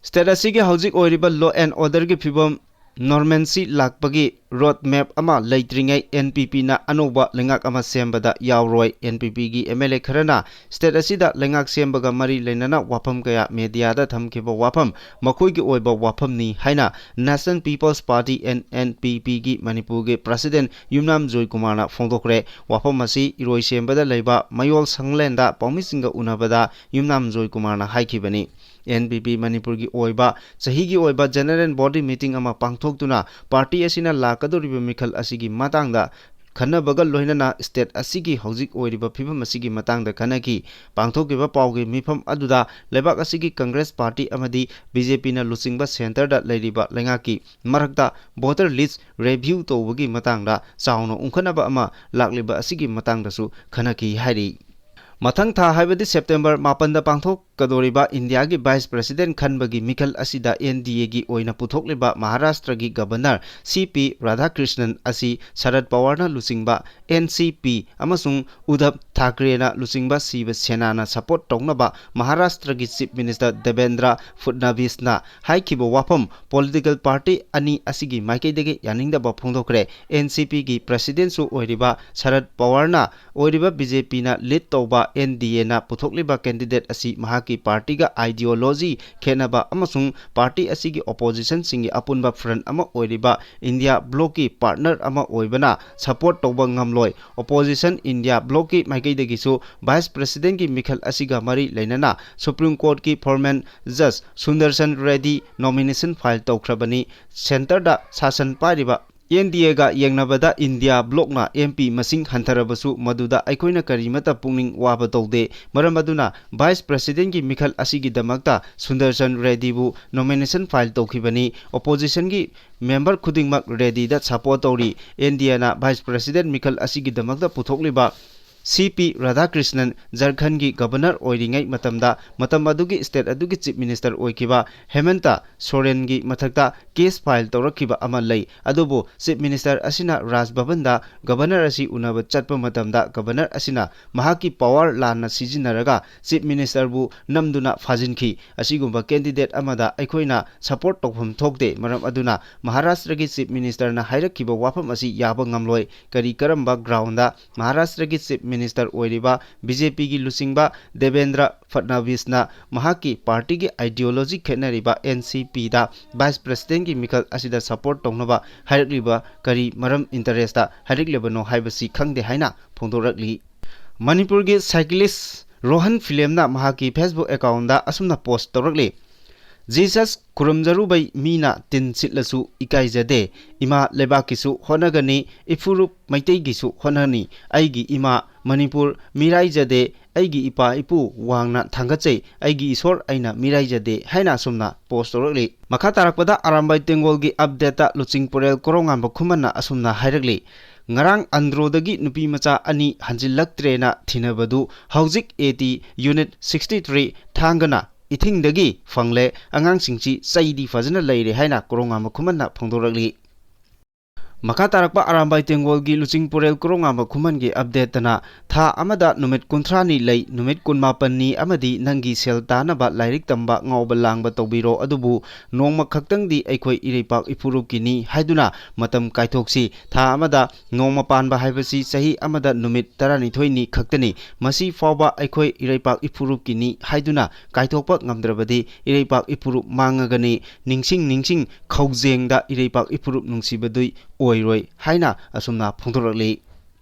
State ꯑꯁꯤꯒꯤ ꯍꯧꯖꯤꯛ ꯑꯣꯏꯔꯤꯕ law and orderꯒꯤ ꯐꯤꯕꯝ normalcy ꯂꯥꯛꯄꯒꯤ road map ꯑꯃ ꯂꯩꯇ꯭ꯔꯤꯉꯩ ꯑꯦꯟ ꯄꯤ ꯄꯤꯅ ꯑꯅꯧꯕ ꯂꯩꯉꯥꯛ ꯑꯃ ꯁꯦꯝꯕꯗ ꯌꯥꯎꯔꯣꯏ꯫ ꯑꯦꯟ ꯄꯤ ꯄꯤꯒꯤ ꯑꯦꯝ ꯑꯦꯜ ꯑꯦ ꯈꯔꯅ state ꯑꯁꯤꯗ ꯂꯩꯉꯥꯛ ꯁꯦꯝꯕꯒ ꯃꯔꯤ ꯂꯩꯅꯅ ꯋꯥꯐꯝ ꯀꯌꯥ mediaꯗ ꯊꯝꯈꯤꯕ ꯋꯥꯐꯝ ꯃꯈꯣꯏꯒꯤ ꯑꯣꯏꯕ ꯋꯥꯐꯝꯅꯤ ꯍꯥꯏꯅ National People's Party, N N P Pꯒꯤ ꯃꯅꯤꯄꯨꯔꯒꯤ president ꯌꯨꯝꯅꯥꯝ ꯖꯣꯏꯀꯨꯃꯥꯔꯅ ꯐꯣꯡꯗꯣꯛꯈ꯭ꯔꯦ꯫ ꯋꯥꯐꯝ ꯑꯁꯤ ꯏꯔꯣꯏꯁꯦꯝꯕꯗ ꯂꯩꯕ ꯃꯌꯣꯜ ꯁꯪꯂꯦꯟꯗ ꯄꯥꯎꯃꯤꯁꯤꯡꯒ ꯎꯅꯕꯗ ꯌꯨꯝꯅꯥꯝ ꯖꯣꯏꯀꯨꯃꯥꯔꯅ ꯍꯥꯏꯈꯤꯕꯅꯤ꯫ ꯑꯦꯟ ꯄꯤ ꯄꯤ ꯃꯅꯤꯄꯨꯔꯒꯤ ꯑꯣꯏꯕ ꯆꯍꯤꯒꯤ ꯑꯣꯏꯕ general body meeting ꯑꯃ ꯄꯥꯡꯊꯣꯛꯇꯨꯅ party ꯑꯁꯤꯅ ꯂꯥꯛꯀꯗꯧꯔꯤꯕ ꯃꯤꯈꯜ ꯑꯁꯤꯒꯤ ꯃꯇꯥꯡꯗ ꯈꯟꯅꯕꯒ ꯂꯣꯏꯅꯅ state ꯑꯁꯤꯒꯤ ꯍꯧꯖꯤꯛ ꯑꯣꯏꯔꯤꯕ ꯐꯤꯕꯝ ꯑꯁꯤꯒꯤ ꯃꯇꯥꯡꯗ ꯈꯟꯅꯈꯤ꯫ ꯄꯥꯡꯊꯣꯛꯈꯤꯕ ꯄꯥꯎꯒꯤ ꯃꯤꯐꯝ ꯑꯗꯨꯗ ꯂꯩꯕꯥꯛ ꯑꯁꯤꯒꯤ Congress party ꯑꯃꯗꯤ B J Pꯅ ꯂꯨꯆꯤꯡꯕ centreꯗ ꯂꯩꯔꯤꯕ ꯂꯩꯉꯥꯛꯀꯤ ꯃꯔꯛꯇ voter list review ꯇꯧꯕꯒꯤ ꯃꯇꯥꯡꯗ ꯆꯥꯎꯅ ꯎꯪꯈꯠꯅꯕ ꯑꯃ ꯂꯥꯛꯂꯤꯕ ꯑꯁꯤꯒꯤ ꯃꯇꯥꯡꯗꯁꯨ ꯈꯟꯅꯈꯤ ꯍꯥꯏꯔꯤ꯫ ꯃꯊꯪ ꯊꯥ ꯍꯥꯏꯕꯗꯤ September ꯃꯥꯄꯟꯗ ꯄꯥꯡꯊꯣꯛꯀꯗꯧꯔꯤꯕ ꯏꯟꯗꯤꯌꯥꯒꯤ vice president ꯈꯟꯕꯒꯤ ꯃꯤꯈꯜ ꯑꯁꯤꯗ ꯑꯦꯟ ꯗꯤ ꯑꯦꯒꯤ ꯑꯣꯏꯅ ꯄꯨꯊꯣꯛꯂꯤꯕ ꯃꯍꯥꯔꯥꯁꯇ꯭ꯔꯒꯤ governor ꯁꯤ ꯄꯤ ꯔꯥꯙꯥꯀ꯭ꯔꯤꯁꯅꯟ ꯑꯁꯤ ꯁꯔꯠ ꯄꯋꯥꯔꯅ ꯂꯨꯆꯤꯡꯕ ꯑꯦꯟ ꯁꯤ ꯄꯤ ꯑꯃꯁꯨꯡ ꯎꯗꯕ ꯊꯥꯀ꯭ꯔꯦꯅ ꯂꯨꯆꯤꯡꯕ ꯁꯤꯕ ꯁꯦꯅꯥꯅ support ꯇꯧꯅꯕ ꯃꯍꯥꯔꯥꯁꯇ꯭ꯔꯒꯤ chief minister ꯗꯦꯕꯦꯟꯗ꯭ꯔ ꯐꯨꯠꯅꯕꯤꯁꯅ ꯍꯥꯏꯈꯤꯕ ꯋꯥꯐꯝ political party ꯑꯅꯤ ꯑꯁꯤꯒꯤ ꯃꯥꯏꯀꯩꯗꯒꯤ ꯌꯥꯅꯤꯡꯗꯕ ꯐꯣꯡꯗꯣꯛꯈ꯭ꯔꯦ꯫ ꯑꯦꯟ ꯁꯤ ꯄꯤꯒꯤ presidentꯁꯨ ꯑꯣꯏꯔꯤꯕ ꯁꯔꯠ ꯄꯋꯥꯔꯅ ꯑꯣꯏꯔꯤꯕ ꯕꯤ ꯖꯦ ꯄꯤꯅ lead ꯇꯧꯕ ꯑꯦꯟ ꯗꯤ ꯑꯦꯅ ꯄꯨꯊꯣꯛꯂꯤꯕ candidate ꯑꯁꯤ ꯃꯍꯥꯛꯀꯤ partyꯒ ideology ꯈꯦꯠꯅꯕ ꯑꯃꯁꯨꯡ party ꯑꯁꯤꯒꯤ oppositionꯁꯤꯡꯒꯤ ꯑꯄꯨꯟꯕ front ꯑꯃ ꯑꯣꯏꯔꯤꯕ India blocꯀꯤ partner ꯑꯃ ꯑꯣꯏꯕꯅ support ꯇꯧꯕ ꯉꯝꯂꯣꯏ꯫ Opposition India blocꯀꯤ ꯃꯥꯏꯀꯩꯗꯒꯤꯁꯨ Vice Presidentꯀꯤ ꯃꯤꯈꯜ ꯑꯁꯤꯒ ꯃꯔꯤ ꯂꯩꯅꯅ Supreme Courtꯀꯤ former Judge Sundarsan Reddy nomination file ꯇꯧꯈ꯭ꯔꯕꯅꯤ꯫ Centreꯗ ꯁꯥꯁꯟ ꯄꯥꯏꯔꯤꯕ ꯑꯦꯟ ꯗꯤ ꯑꯦꯒ ꯌꯦꯡꯅꯕꯗ India blocꯅ M P ꯃꯁꯤꯡ ꯍꯟꯊꯔꯕꯁꯨ ꯃꯗꯨꯗ ꯑꯩꯈꯣꯏꯅ ꯀꯔꯤꯃꯠꯇ ꯄꯨꯛꯅꯤꯡ ꯋꯥꯕ ꯇꯧꯗꯦ꯫ ꯃꯔꯝ ꯑꯗꯨꯅ Vice Presidentꯀꯤ ꯃꯤꯈꯜ ꯑꯁꯤꯒꯤꯗꯃꯛꯇ Sundarsan Reddyꯕꯨ nomination file ꯇꯧꯈꯤꯕꯅꯤ꯫ Oppositionꯒꯤ member ꯈꯨꯗꯤꯡꯃꯛ Reddyꯗ support ꯇꯧꯔꯤ꯫ ꯑꯦꯟ ꯗꯤ ꯑꯦꯅ Vice President ꯃꯤꯈꯜ ꯑꯁꯤꯒꯤꯗꯃꯛꯇ ꯄꯨꯊꯣꯛꯂꯤꯕ ꯁꯤ ꯄꯤ ꯔꯥꯙꯥꯀ꯭ꯔꯤꯁꯅꯟ ꯖꯔꯈꯟꯒꯤ governor ꯑꯣꯏꯔꯤꯉꯩ ꯃꯇꯝꯗ ꯃꯇꯝ ꯑꯗꯨꯒꯤ state ꯑꯗꯨꯒꯤ chief minister ꯑꯣꯏꯈꯤꯕ ꯍꯦꯃꯟꯇ ꯁꯣꯔꯦꯟꯒꯤ ꯃꯊꯛꯇ case file ꯇꯧꯔꯛꯈꯤꯕ ꯑꯃ ꯂꯩ꯫ ꯑꯗꯨꯕꯨ chief minister ꯑꯁꯤꯅ ꯔꯥꯖ ꯚꯕꯟꯗ governor ꯑꯁꯤ ꯎꯅꯕ ꯆꯠꯄ ꯃꯇꯝꯗ governor ꯑꯁꯤꯅ ꯃꯍꯥꯛꯀꯤ power ꯂꯥꯟꯅ ꯁꯤꯖꯤꯟꯅꯔꯒ chief ministerꯕꯨ ꯅꯝꯗꯨꯅ ꯐꯥꯖꯤꯟꯈꯤ꯫ ꯑꯁꯤꯒꯨꯝꯕ candidate ꯑꯃꯗ ꯑꯩꯈꯣꯏꯅ support ꯇꯧꯐꯝ ꯊꯣꯛꯇꯦ꯫ ꯃꯔꯝ ꯑꯗꯨꯅ ꯃꯍꯥꯔꯥꯁꯇ꯭ꯔꯒꯤ chief ministerꯅ ꯍꯥꯏꯔꯛꯈꯤꯕ ꯋꯥꯐꯝ ꯑꯁꯤ ꯌꯥꯕ ꯉꯝꯂꯣꯏ꯫ ꯀꯔꯤ ꯀꯔꯝꯕ groundꯗ ꯃꯍꯥꯔꯥꯁꯇ꯭ꯔꯒꯤ chief minister ꯑꯣꯏꯔꯤꯕ B J Pꯒꯤ ꯂꯨꯆꯤꯡꯕ ꯗꯦꯕꯦꯟꯗ꯭ꯔ ꯐꯠꯅꯕꯤꯁꯅ ꯃꯍꯥꯛꯀꯤ partyꯒꯤ ideology ꯈꯦꯠꯅꯔꯤꯕ N C Pꯗ Vice Presidentꯀꯤ ꯃꯤꯈꯜ ꯑꯁꯤꯗ support ꯇꯧꯅꯕ ꯍꯥꯏꯔꯛꯂꯤꯕ ꯀꯔꯤ ꯃꯔꯝ interestꯇ ꯍꯥꯏꯔꯛꯂꯤꯕꯅꯣ ꯍꯥꯏꯕꯁꯤ ꯈꯪꯗꯦ ꯍꯥꯏꯅ ꯐꯣꯡꯗꯣꯔꯛꯂꯤ꯫ ꯃꯅꯤꯄꯨꯔꯒꯤ cyclist ꯔꯣꯍꯟ ꯐꯤꯂꯦꯝꯅ ꯃꯍꯥꯛꯀꯤ Facebook accountꯗ ꯑꯁꯨꯝꯅ post ꯇꯧꯔꯛꯂꯤ, "Jesus ꯈꯨꯔꯨꯝꯖꯔꯨꯕꯩ ꯃꯤꯅ ꯇꯤꯟ ꯁꯤꯠꯂꯁꯨ ꯏꯀꯥꯏꯖꯗꯦ꯫ ꯏꯃꯥ ꯂꯩꯕꯥꯛꯀꯤꯁꯨ ꯍꯣꯠꯅꯒꯅꯤ, ꯏꯐꯨꯔꯨꯞ ꯃꯩꯇꯩꯒꯤꯁꯨ ꯍꯣꯠꯅꯅꯤ꯫ ꯑꯩꯒꯤ ꯏꯃꯥ ꯃꯅꯤꯄꯨꯔ ꯃꯤꯔꯥꯏꯖꯗꯦ, ꯑꯩꯒꯤ ꯏꯄꯥ ꯏꯄꯨ ꯋꯥꯡꯅ ꯊꯥꯡꯒꯠꯆꯩ, ꯑꯩꯒꯤ ꯏꯁꯣꯔ ꯑꯩꯅ ꯃꯤꯔꯥꯏꯖꯗꯦ" ꯍꯥꯏꯅ ꯑꯁꯨꯝꯅ post ꯇꯧꯔꯛꯂꯤ꯫ ꯃꯈꯥ ꯇꯥꯔꯛꯄꯗ ꯑꯔꯥꯝꯕꯥꯏ ꯇꯦꯡꯒꯣꯜꯒꯤ updateꯇ ꯂꯨꯆꯤꯡ ꯄꯨꯔꯦꯜ ꯀꯣꯔꯧꯉꯥꯟꯕ ꯈꯨꯃꯟꯅ ꯑꯁꯨꯝꯅ ꯍꯥꯏꯔꯛꯂꯤ, "ꯉꯔꯥꯡ ꯑꯟꯗ꯭ꯔꯣꯗꯒꯤ ꯅꯨꯄꯤ ꯃꯆꯥ ꯑꯅꯤ ꯍꯟꯖꯤꯜꯂꯛꯇ꯭ꯔꯦꯅ ꯊꯤꯅꯕꯗꯨ ꯍꯧꯖꯤꯛ A T unit sixty three ꯊꯥꯡꯒꯅ ꯏꯊꯤꯡꯗꯒꯤ ꯐꯪꯂꯦ꯫ ꯑꯉꯥꯡꯁꯤꯡꯁꯤ ꯆꯩꯗꯤ ꯐꯖꯅ ꯂꯩꯔꯦ" ꯍꯥꯏꯅ ꯀꯣꯔꯧꯉꯥꯟꯕ ꯈꯨꯃꯟꯅ ꯐꯣꯡꯗꯣꯔꯛꯂꯤ꯫ ꯃꯈꯥ ꯇꯥꯔꯛꯄ ꯑꯔꯥꯝꯕꯥꯏ ꯇꯦꯡꯒꯣꯜꯒꯤ ꯂꯨꯆꯤꯡ ꯄꯨꯔꯦꯜ ꯀ꯭ꯔꯣꯉꯥꯝꯕ ꯈꯨꯃꯟꯒꯤ ꯑꯞꯗꯦꯠꯇꯅ, ꯊꯥ ꯑꯃꯗ ꯅꯨꯃꯤꯠ ꯀꯨꯟꯊ꯭ꯔꯥꯅꯤ ꯂꯩ, ꯅꯨꯃꯤꯠ ꯀꯨꯟꯃꯥꯄꯟꯅꯤ ꯑꯃꯗꯤ ꯅꯪꯒꯤ ꯁꯦꯜ ꯇꯥꯅꯕ, ꯂꯥꯏꯔꯤꯛ ꯇꯝꯕ, ꯉꯥꯎꯕ ꯂꯥꯡꯕ ꯇꯧꯕꯤꯔꯣ, ꯑꯗꯨꯕꯨ ꯅꯣꯡꯃ ꯈꯛꯇꯪꯗꯤ ꯑꯩꯈꯣꯏ ꯏꯔꯩꯄꯥꯛ ꯏꯄꯨꯔꯨꯞꯀꯤꯅꯤ ꯍꯥꯏꯗꯨꯅ ꯃꯇꯝ ꯀꯥꯏꯊꯣꯛꯁꯤ꯫ ꯊꯥ ꯑꯃꯗ ꯅꯣꯡꯃ ꯄꯥꯟꯕ ꯍꯥꯏꯕꯁꯤ ꯆꯍꯤ ꯑꯃꯗ ꯅꯨꯃꯤꯠ ꯇꯔꯥꯅꯤꯊꯣꯏꯅꯤ ꯈꯛꯇꯅꯤ꯫ ꯃꯁꯤ ꯐꯥꯎꯕ ꯑꯩꯈꯣꯏ ꯏꯔꯩꯄꯥꯛ ꯏꯄꯨꯔꯨꯞꯀꯤꯅꯤ ꯍꯥꯏꯗꯨꯅ ꯀꯥꯏꯊꯣꯛꯄ ꯉꯝꯗ꯭ꯔꯕꯗꯤ ꯏꯔꯩꯄꯥꯛ ꯏꯄꯨꯔꯨꯞ ꯃꯥꯡꯉꯒꯅꯤ꯫ ꯅꯤꯡꯁꯤꯡ ꯅꯤꯡꯁꯤꯡ ꯈꯧꯖꯦꯡꯗ ꯏꯔꯩꯄꯥꯛ ꯏꯄꯨꯔꯨꯞ ꯅꯨꯡꯁꯤꯕꯗꯨꯏ ꯑꯣꯏꯔꯣꯏ ꯍꯥꯏꯅ ꯑꯁꯨꯝꯅ ꯐꯣꯡꯗꯣꯔꯛꯂꯤ꯫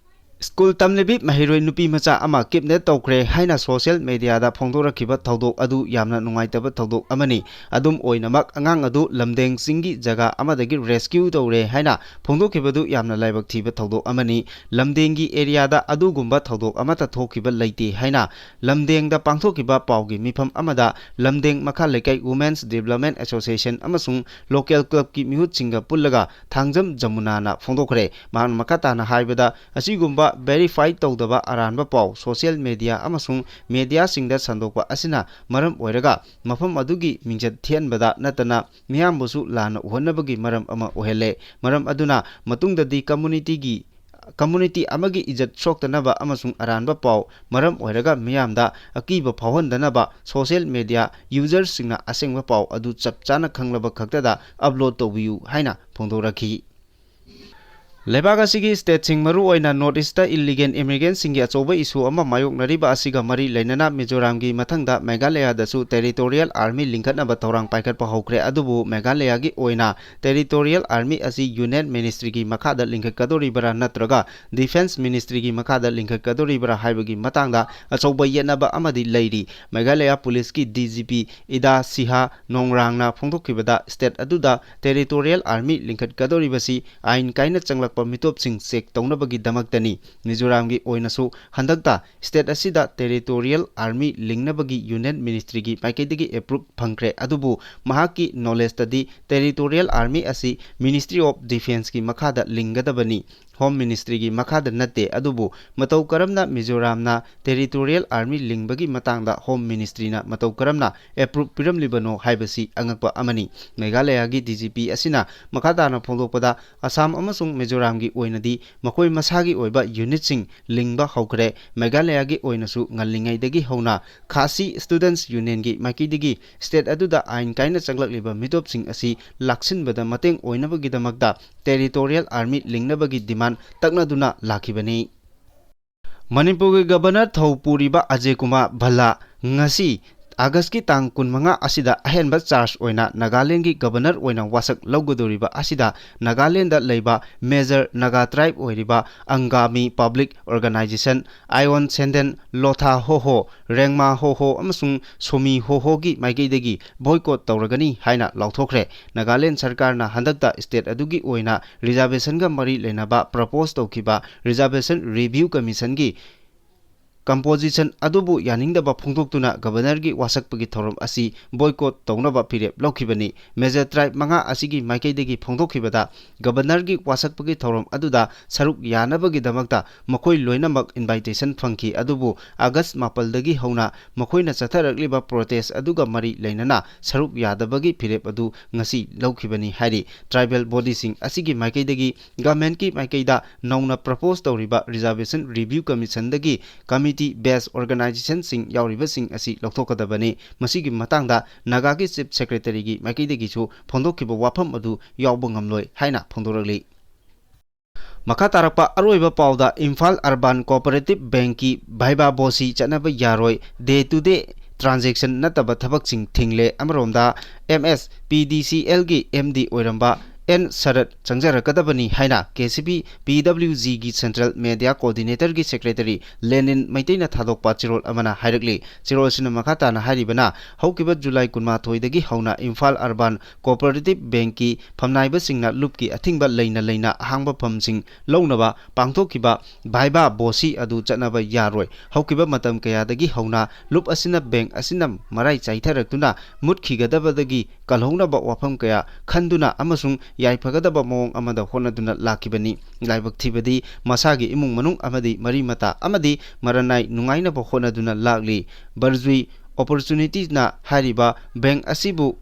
ꯁ꯭ꯀꯨꯜ ꯇꯝꯂꯤꯕꯤ ꯃꯍꯩꯔꯣꯏ ꯅꯨꯄꯤ ꯃꯆꯥ ꯑꯃ ꯀꯤꯗꯅꯦꯞ ꯇꯧꯈ꯭ꯔꯦ ꯍꯥꯏꯅ ꯁꯣꯁꯤꯌꯦꯜ ꯃꯦꯗꯤꯌꯥꯗ ꯐꯣꯡꯗꯣꯔꯛꯈꯤꯕ ꯊꯧꯗꯣꯛ ꯑꯗꯨ ꯌꯥꯝꯅ ꯅꯨꯡꯉꯥꯏꯇꯕ ꯊꯧꯗꯣꯛ ꯑꯃꯅꯤ꯫ ꯑꯗꯨꯝ ꯑꯣꯏꯅꯃꯛ, ꯑꯉꯥꯡ ꯑꯗꯨ ꯂꯝꯗꯦꯡ ꯆꯤꯡꯒꯤ ꯖꯒꯥ ꯑꯃꯗꯒꯤ ꯔꯦꯁꯀ꯭ꯌꯨ ꯇꯧꯔꯦ ꯍꯥꯏꯅ ꯐꯣꯡꯗꯣꯛꯈꯤꯕꯗꯨ ꯌꯥꯝꯅ ꯂꯥꯏꯕꯛ ꯊꯤꯕ ꯊꯧꯗꯣꯛ ꯑꯃꯅꯤ꯫ ꯂꯝꯗꯦꯡꯒꯤ ꯑꯦꯔꯤꯌꯥꯗ ꯑꯗꯨꯒꯨꯝꯕ ꯊꯧꯗꯣꯛ ꯑꯃꯠꯇ ꯊꯣꯛꯈꯤꯕ ꯂꯩꯇꯦ ꯍꯥꯏꯅ ꯂꯝꯗꯦꯡꯗ ꯄꯥꯡꯊꯣꯛꯈꯤꯕ ꯄꯥꯎꯒꯤ ꯃꯤꯐꯝ ꯑꯃꯗ ꯂꯝꯗꯦꯡ ꯃꯈꯥ ꯂꯩꯀꯥꯏ Women's Development Association ꯑꯃꯁꯨꯡ local clubꯀꯤ ꯃꯤꯍꯨꯠꯁꯤꯡꯒ ꯄꯨꯜꯂꯒ ꯊꯥꯡꯖꯝ ꯖꯃꯨꯅꯥꯅ ꯐꯣꯡꯗꯣꯛꯈ꯭ꯔꯦ꯫ ꯃꯍꯥꯛꯅ ꯃꯈꯥ ꯇꯥꯅ ꯍꯥꯏꯕꯗ, ꯑꯁꯤꯒꯨꯝꯕ ꯚꯦꯔꯤꯐꯥꯏ ꯇꯧꯗꯕ ꯑꯔꯥꯟꯕ ꯄꯥꯎ ꯁꯣꯁꯤꯌꯦꯜ ꯃꯦꯗꯤꯌꯥ ꯑꯃꯁꯨꯡ ꯃꯦꯗꯤꯌꯥꯁꯤꯡꯗ ꯁꯟꯗꯣꯛꯄ ꯑꯁꯤꯅ ꯃꯔꯝ ꯑꯣꯏꯔꯒ ꯃꯐꯝ ꯑꯗꯨꯒꯤ ꯃꯤꯡꯆꯠ ꯊꯤꯍꯟꯕꯗ ꯅꯠꯇꯅ ꯃꯤꯌꯥꯝꯕꯨꯁꯨ ꯂꯥꯟꯅ ꯎꯍꯟꯅꯕꯒꯤ ꯃꯔꯝ ꯑꯃ ꯑꯣꯏꯍꯜꯂꯦ꯫ ꯃꯔꯝ ꯑꯗꯨꯅ ꯃꯇꯨꯡꯗꯗꯤ ꯀꯝꯃꯨꯅꯤꯇꯤꯒꯤ, ꯀꯝꯃꯨꯅꯤꯇꯤ ꯑꯃꯒꯤ ꯏꯖꯠ ꯁꯣꯛꯇꯅꯕ ꯑꯃꯁꯨꯡ ꯑꯔꯥꯟꯕ ꯄꯥꯎ ꯃꯔꯝ ꯑꯣꯏꯔꯒ ꯃꯤꯌꯥꯝꯗ ꯑꯀꯤꯕ ꯐꯥꯎꯍꯟꯗꯅꯕ ꯁꯣꯁꯤꯌꯦꯜ ꯃꯦꯗꯤꯌꯥ ꯌꯨꯖꯔꯁꯤꯡꯅ ꯑꯁꯦꯡꯕ ꯄꯥꯎ ꯑꯗꯨ ꯆꯞ ꯆꯥꯅ ꯈꯪꯂꯕ ꯈꯛꯇꯗ ꯑꯞꯂꯣꯗ ꯇꯧꯕꯤꯌꯨ ꯍꯥꯏꯅ ꯐꯣꯡꯗꯣꯔꯛꯈꯤ꯫ ꯂꯩꯕꯥꯛ ꯑꯁꯤꯒꯤ ꯁ꯭ꯇꯦꯠꯁꯤꯡ, ꯃꯔꯨꯑꯣꯏꯅ ꯅꯣꯔꯠ ꯏꯁꯇ ꯏꯜꯂꯤꯒꯦꯜ ꯏꯃꯤꯒ꯭ꯔꯦꯟꯁꯤꯡꯒꯤ ꯑꯆꯧꯕ ꯏꯁꯨ ꯑꯃ ꯃꯥꯌꯣꯛꯅꯔꯤꯕ ꯑꯁꯤꯒ ꯃꯔꯤ ꯂꯩꯅꯅ ꯃꯤꯖꯣꯔꯥꯝꯒꯤ ꯃꯊꯪꯗ ꯃꯦꯘꯥꯂꯌꯥꯗꯁꯨ ꯇꯦꯔꯤꯇꯣꯔꯤꯌꯦꯜ ꯑꯥꯔꯃꯤ ꯂꯤꯡꯈꯠꯅꯕ ꯊꯧꯔꯥꯡ ꯄꯥꯏꯈꯠꯄ ꯍꯧꯈ꯭ꯔꯦ꯫ ꯑꯗꯨꯕꯨ ꯃꯦꯘꯥꯂꯌꯥꯒꯤ ꯑꯣꯏꯅ ꯇꯦꯔꯤꯇꯣꯔꯤꯌꯦꯜ ꯑꯥꯔꯃꯤ ꯑꯁꯤ ꯌꯨꯅꯤꯌꯟ ꯃꯤꯅꯤꯁꯇ꯭ꯔꯤꯒꯤ ꯃꯈꯥꯗ ꯂꯤꯡꯈꯠꯀꯗꯧꯔꯤꯕꯔꯥ ꯅꯠꯇ꯭ꯔꯒ ꯗꯤꯐꯦꯟꯁ ꯃꯤꯅꯤꯁꯇ꯭ꯔꯤꯒꯤ ꯃꯈꯥꯗ ꯂꯤꯡꯈꯠꯀꯗꯧꯔꯤꯕꯔꯥ ꯍꯥꯏꯕꯒꯤ ꯃꯇꯥꯡꯗ ꯑꯆꯧꯕ ꯌꯦꯠꯅꯕ ꯑꯃꯗꯤ ꯂꯩꯔꯤ꯫ ꯃꯦꯘꯥꯂꯌꯥ ꯄꯨꯂꯤꯁꯀꯤ ꯗꯤ ꯖꯤ ꯄꯤ ꯏꯗꯥ ꯁꯤꯍꯥ ꯅꯣꯡꯔꯥꯡꯅ ꯐꯣꯡꯗꯣꯛꯈꯤꯕꯗ, ꯁ꯭ꯇꯦꯠ ꯑꯗꯨꯗ ꯇꯦꯔꯤꯇꯣꯔꯤꯌꯦꯜ ꯑꯥꯔꯃꯤ ꯂꯤꯡꯈꯠꯀꯗꯧꯔꯤꯕꯁꯤ ꯑꯥꯏꯟ ꯀꯥꯏꯅ ꯆꯪꯂꯛꯄ ꯃꯤꯇꯣꯞꯁꯤꯡ ꯆꯦꯛ ꯇꯧꯅꯕꯒꯤꯗꯃꯛꯇꯅꯤ꯫ ꯃꯤꯖꯣꯔꯥꯝꯒꯤ ꯑꯣꯏꯅꯁꯨ ꯍꯟꯗꯛꯇ ꯁ꯭ꯇꯦꯠ ꯑꯁꯤꯗ ꯇꯦꯔꯤꯇꯣꯔꯤꯌꯦꯜ ꯑꯥꯔꯃꯤ ꯂꯤꯡꯅꯕꯒꯤ ꯌꯨꯅꯤꯌꯟ ꯃꯤꯅꯤꯁꯇ꯭ꯔꯤꯒꯤ ꯃꯥꯏꯀꯩꯗꯒꯤ ꯑꯦꯄ꯭ꯔꯨꯞ ꯐꯪꯈ꯭ꯔꯦ꯫ ꯑꯗꯨꯕꯨ ꯃꯍꯥꯛꯀꯤ ꯅꯣꯂꯦꯖꯇꯗꯤ ꯇꯦꯔꯤꯇꯣꯔꯤꯌꯦꯜ ꯑꯥꯔꯃꯤ ꯑꯁꯤ ꯃꯤꯅꯤꯁꯇ꯭ꯔꯤ ꯑꯣꯐ ꯗꯤꯐꯦꯟꯁꯀꯤ ꯃꯈꯥꯗ ꯂꯤꯡꯒꯗꯕꯅꯤ꯫ Home Ministryꯒꯤ ꯃꯈꯥꯗ ꯅꯠꯇꯦ, ꯑꯗꯨꯕꯨ ꯃꯇꯧ ꯀꯔꯝꯅ ꯃꯤꯖꯣꯔꯥꯝꯅ Territorial Army ꯂꯤꯡꯕꯒꯤ ꯃꯇꯥꯡꯗ Home Ministryꯅ ꯃꯇꯧ ꯀꯔꯝꯅ approve ꯄꯤꯔꯝꯂꯤꯕꯅꯣ ꯍꯥꯏꯕꯁꯤ ꯑꯉꯛꯄ ꯑꯃꯅꯤ꯫ ꯃꯦꯘꯥꯂꯌꯥꯒꯤ DGP ꯑꯁꯤꯅ ꯃꯈꯥ ꯇꯥꯅ ꯐꯣꯡꯗꯣꯛꯄꯗ, ꯑꯁꯥꯝ ꯑꯃꯁꯨꯡ ꯃꯤꯖꯣꯔꯥꯝꯒꯤ ꯑꯣꯏꯅꯗꯤ ꯃꯈꯣꯏ ꯃꯁꯥꯒꯤ ꯑꯣꯏꯕ unitꯁꯤꯡ ꯂꯤꯡꯕ ꯍꯧꯈ꯭ꯔꯦ꯫ ꯃꯦꯘꯥꯂꯌꯥꯒꯤ ꯑꯣꯏꯅꯁꯨ ꯉꯜꯂꯤꯉꯩꯗꯒꯤ ꯍꯧꯅ ꯈꯥꯁꯤ Students Unionꯒꯤ ꯃꯥꯏꯀꯩꯗꯒꯤ state ꯑꯗꯨꯗ ꯑꯥꯏꯟ ꯀꯥꯏꯅ ꯆꯪꯂꯛꯂꯤꯕ ꯃꯤꯇꯣꯞꯁꯤꯡ ꯑꯁꯤ ꯂꯥꯛꯁꯤꯟꯕꯗ ꯃꯇꯦꯡ ꯑꯣꯏꯅꯕꯒꯤꯗꯃꯛꯇ Territorial Army ꯂꯤꯡꯅꯕꯒꯤ demand ꯇꯛꯅꯗꯨꯅ ꯂꯥꯛꯈꯤꯕꯅꯤ꯫ ꯃꯅꯤꯄꯨꯔꯒꯤ Governor ꯊꯧ ꯄꯨꯔꯤꯕ ꯑꯖꯦ ꯀꯨꯃꯥꯔ ꯚꯜꯂꯥ ꯉꯁꯤ Augustꯀꯤ ꯇꯥꯡ ꯀꯨꯟꯃꯉꯥ ꯑꯁꯤꯗ ꯑꯍꯦꯟꯕ charge ꯑꯣꯏꯅ ꯅꯥꯒꯥꯂꯦꯟꯗꯒꯤ Governor ꯑꯣꯏꯅ ꯋꯥꯁꯛ ꯂꯧꯒꯗꯧꯔꯤꯕ ꯑꯁꯤꯗ ꯅꯥꯒꯥꯂꯦꯟꯗꯗ ꯂꯩꯕ major Naga tribe ꯑꯣꯏꯔꯤꯕ Angami Public Organisation, Ayon Senden, Lotha Hoho, Rengma Hoho ꯑꯃꯁꯨꯡ Somi Hohoꯒꯤ ꯃꯥꯏꯀꯩꯗꯒꯤ boycott ꯇꯧꯔꯒꯅꯤ ꯍꯥꯏꯅ ꯂꯥꯎꯊꯣꯛꯈ꯭ꯔꯦ꯫ ꯅꯥꯒꯥꯂꯦꯟꯗ ꯁꯔꯀꯥꯔꯅ ꯍꯟꯗꯛꯇ state ꯑꯗꯨꯒꯤ ꯑꯣꯏꯅ reservationꯒ ꯃꯔꯤ ꯂꯩꯅꯕ propose ꯇꯧꯈꯤꯕ Reservation Review Commissionꯒꯤ composition ꯑꯗꯨꯕꯨ ꯌꯥꯅꯤꯡꯗꯕ ꯐꯣꯡꯗꯣꯛꯇꯨꯅ Governorꯒꯤ ꯋꯥꯁꯛꯄꯒꯤ ꯊꯧꯔꯝ ꯑꯁꯤ boycott ꯇꯧꯅꯕ ꯐꯤꯔꯦꯞ ꯂꯧꯈꯤꯕꯅꯤ꯫ Major tribe ꯃꯉꯥ ꯑꯁꯤꯒꯤ ꯃꯥꯏꯀꯩꯗꯒꯤ ꯐꯣꯡꯗꯣꯛꯈꯤꯕꯗ, Governorꯒꯤ ꯋꯥꯁꯛꯄꯒꯤ ꯊꯧꯔꯝ ꯑꯗꯨꯗ ꯁꯔꯨꯛ ꯌꯥꯅꯕꯒꯤꯗꯃꯛꯇ ꯃꯈꯣꯏ ꯂꯣꯏꯅꯃꯛ invitation ꯐꯪꯈꯤ, ꯑꯗꯨꯕꯨ August ꯃꯥꯄꯜꯗꯒꯤ ꯍꯧꯅ ꯃꯈꯣꯏꯅ ꯆꯠꯊꯔꯛꯂꯤꯕ protest ꯑꯗꯨꯒ ꯃꯔꯤ ꯂꯩꯅꯅ ꯁꯔꯨꯛ ꯌꯥꯗꯕꯒꯤ ꯐꯤꯔꯦꯞ ꯑꯗꯨ ꯉꯁꯤ ꯂꯧꯈꯤꯕꯅꯤ ꯍꯥꯏꯔꯤ꯫ Tribal bodyꯁꯤꯡ ꯑꯁꯤꯒꯤ ꯃꯥꯏꯀꯩꯗꯒꯤ governmentꯀꯤ ꯃꯥꯏꯀꯩꯗ ꯅꯧꯅ propose ꯇꯧꯔꯤꯕ Reservation Review Commissionꯗꯒꯤ committee based organisationꯁꯤꯡ ꯌꯥꯎꯔꯤꯕꯁꯤꯡ ꯑꯁꯤ ꯂꯧꯊꯣꯛꯀꯗꯕꯅꯤ꯫ ꯃꯁꯤꯒꯤ ꯃꯇꯥꯡꯗ ꯅꯥꯒꯥꯒꯤ Chief Secretaryꯒꯤ ꯃꯥꯏꯀꯩꯗꯒꯤꯁꯨ ꯐꯣꯡꯗꯣꯛꯈꯤꯕ ꯋꯥꯐꯝ ꯑꯗꯨ ꯌꯥꯎꯕ ꯉꯝꯂꯣꯏ ꯍꯥꯏꯅ ꯐꯣꯡꯗꯣꯔꯛꯂꯤ꯫ ꯃꯈꯥ ꯇꯥꯔꯛꯄ ꯑꯔꯣꯏꯕ ꯄꯥꯎꯗ, ꯏꯝꯐꯥꯜ Urban Cooperative Bankꯀꯤ ꯚꯥꯏꯕꯥ ꯕꯣꯁꯤ ꯆꯠꯅꯕ ꯌꯥꯔꯣꯏ, day to day transaction ꯅꯠꯇꯕ ꯊꯕꯛꯁꯤꯡ ꯊꯤꯡꯂꯦ꯫ ꯑꯃꯔꯣꯝꯗ, MSPDCLꯒꯤ MD ꯑꯣꯏꯔꯝꯕ N ꯁꯔꯠ ꯆꯪꯖꯔꯛꯀꯗꯕꯅꯤ ꯍꯥꯏꯅ KCB PWGꯒꯤ Central Media Coordinatorꯒꯤ Secretary ꯂꯦꯅꯤꯟ ꯃꯩꯇꯩꯅ ꯊꯥꯗꯣꯛꯄ ꯆꯦꯔꯣꯜ ꯑꯃꯅ ꯍꯥꯏꯔꯛꯂꯤ꯫ ꯆꯦꯔꯣꯜꯁꯤꯅ ꯃꯈꯥ ꯇꯥꯅ ꯍꯥꯏꯔꯤꯕꯅ, ꯍꯧꯈꯤꯕ July ꯀꯨꯟꯃꯥꯊꯣꯏꯗꯒꯤ ꯍꯧꯅ ꯏꯝꯐꯥꯜ Urban Cooperative Bankꯀꯤ ꯐꯝꯅꯥꯏꯕꯁꯤꯡꯅ ꯂꯨꯞꯀꯤ ꯑꯊꯤꯡꯕ ꯂꯩꯅ ꯂꯩꯅ ꯑꯍꯥꯡꯕ ꯐꯝꯁꯤꯡ ꯂꯧꯅꯕ ꯄꯥꯡꯊꯣꯛꯈꯤꯕ ꯚꯥꯏꯕꯥ ꯕꯣꯁꯤ ꯑꯗꯨ ꯆꯠꯅꯕ ꯌꯥꯔꯣꯏ꯫ ꯍꯧꯈꯤꯕ ꯃꯇꯝ ꯀꯌꯥꯗꯒꯤ ꯍꯧꯅ ꯂꯨꯞ ꯑꯁꯤꯅ bank ꯑꯁꯤꯅ ꯃꯔꯥꯏ ꯆꯥꯏꯊꯔꯛꯇꯨꯅ ꯃꯨꯠꯈꯤꯒꯗꯕꯗꯒꯤ ꯀꯜꯍꯧꯅꯕ ꯋꯥꯐꯝ ꯀꯌꯥ ꯈꯟꯗꯨꯅ ꯑꯃꯁꯨꯡ ꯌꯥꯏꯐꯒꯗꯕ ꯃꯑꯣꯡ ꯑꯃꯗ ꯍꯣꯠꯅꯗꯨꯅ ꯂꯥꯛꯈꯤꯕꯅꯤ꯫ ꯂꯥꯏꯕꯛ ꯊꯤꯕꯗꯤ ꯃꯁꯥꯒꯤ ꯏꯃꯨꯡ ꯃꯅꯨꯡ ꯑꯃꯗꯤ ꯃꯔꯤ ꯃꯇꯥ ꯑꯃꯗꯤ ꯃꯔꯅꯥꯏ ꯅꯨꯡꯉꯥꯏꯅꯕ ꯍꯣꯠꯅꯗꯨꯅ ꯂꯥꯛꯂꯤ꯫ ꯕꯔꯖꯨꯏ ꯑꯣꯄꯣꯔꯆꯨꯅꯤꯇꯤꯅ ꯍꯥꯏꯔꯤꯕ ꯕꯦꯡꯛ ꯑꯁꯤꯕꯨ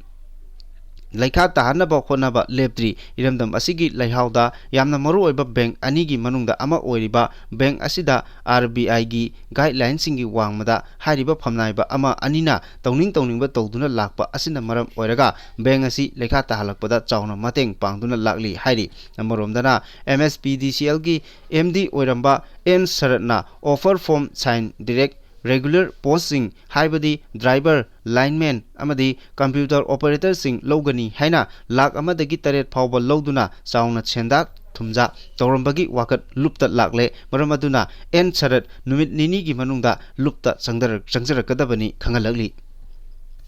ꯂꯩꯈꯥ ꯇꯥꯍꯟꯅꯕ ꯍꯣꯠꯅꯕ ꯂꯦꯞꯇ꯭ꯔꯤ꯫ ꯏꯔꯝꯗꯝ ꯑꯁꯤꯒꯤ ꯂꯩꯍꯥꯎꯗ ꯌꯥꯝꯅ ꯃꯔꯨꯑꯣꯏꯕ ꯕꯦꯡꯛ ꯑꯅꯤꯒꯤ ꯃꯅꯨꯡꯗ ꯑꯃ ꯑꯣꯏꯔꯤꯕ ꯕꯦꯡꯛ ꯑꯁꯤꯗ ꯑꯥꯔ ꯕꯤ ꯑꯥꯏꯒꯤ ꯒꯥꯏꯗꯂꯥꯏꯟꯁꯤꯡꯒꯤ ꯋꯥꯡꯃꯗ ꯍꯥꯏꯔꯤꯕ ꯐꯝꯅꯥꯏꯕ ꯑꯃ ꯑꯅꯤꯅ ꯇꯧꯅꯤꯡ ꯇꯧꯅꯤꯡꯕ ꯇꯧꯗꯨꯅ ꯂꯥꯛꯄ ꯑꯁꯤꯅ ꯃꯔꯝ ꯑꯣꯏꯔꯒ ꯕꯦꯡꯛ ꯑꯁꯤ ꯂꯩꯈꯥ ꯇꯥꯍꯜꯂꯛꯄꯗ ꯆꯥꯎꯅ ꯃꯇꯦꯡ ꯄꯥꯡꯗꯨꯅ ꯂꯥꯛꯂꯤ ꯍꯥꯏꯔꯤ꯫ ꯑꯃꯔꯣꯝꯗꯅ ꯑꯦꯝ ꯑꯦꯁ ꯄꯤ ꯗꯤ ꯁꯤ ꯑꯦꯜꯒꯤ ꯑꯦꯝ ꯗꯤ ꯑꯣꯏꯔꯝꯕ ꯑꯦꯟ ꯁꯔꯠꯅ offer form sign, direct regular postꯁꯤꯡ ꯍꯥꯏꯕꯗꯤ ꯗ꯭ꯔꯥꯏꯚꯔ, ꯂꯥꯏꯟꯃꯦꯟ ꯑꯃꯗꯤ ꯀꯝꯄ꯭ꯌꯨꯇꯔ ꯑꯣꯄꯔꯦꯇꯔꯁꯤꯡ ꯂꯧꯒꯅꯤ ꯍꯥꯏꯅ ꯂꯥꯈ ꯑꯃꯗꯒꯤ ꯇꯔꯦꯠ ꯐꯥꯎꯕ ꯂꯧꯗꯨꯅ ꯆꯥꯎꯅ ꯁꯦꯟꯗꯥ ꯊꯨꯝꯖꯥ ꯇꯧꯔꯝꯕꯒꯤ ꯋꯥꯀꯠ ꯂꯨꯞꯇ ꯂꯥꯛꯂꯦ꯫ ꯃꯔꯝ ꯑꯗꯨꯅ ꯑꯦꯟ ꯁꯔꯠ ꯅꯨꯃꯤꯠ ꯅꯤꯅꯤꯒꯤ ꯃꯅꯨꯡꯗ ꯂꯨꯞꯇ ꯆꯪꯗꯔꯛ-, ꯆꯪꯖꯔꯛꯀꯗꯕꯅꯤ ꯈꯪꯍꯜꯂꯛꯂꯤ꯫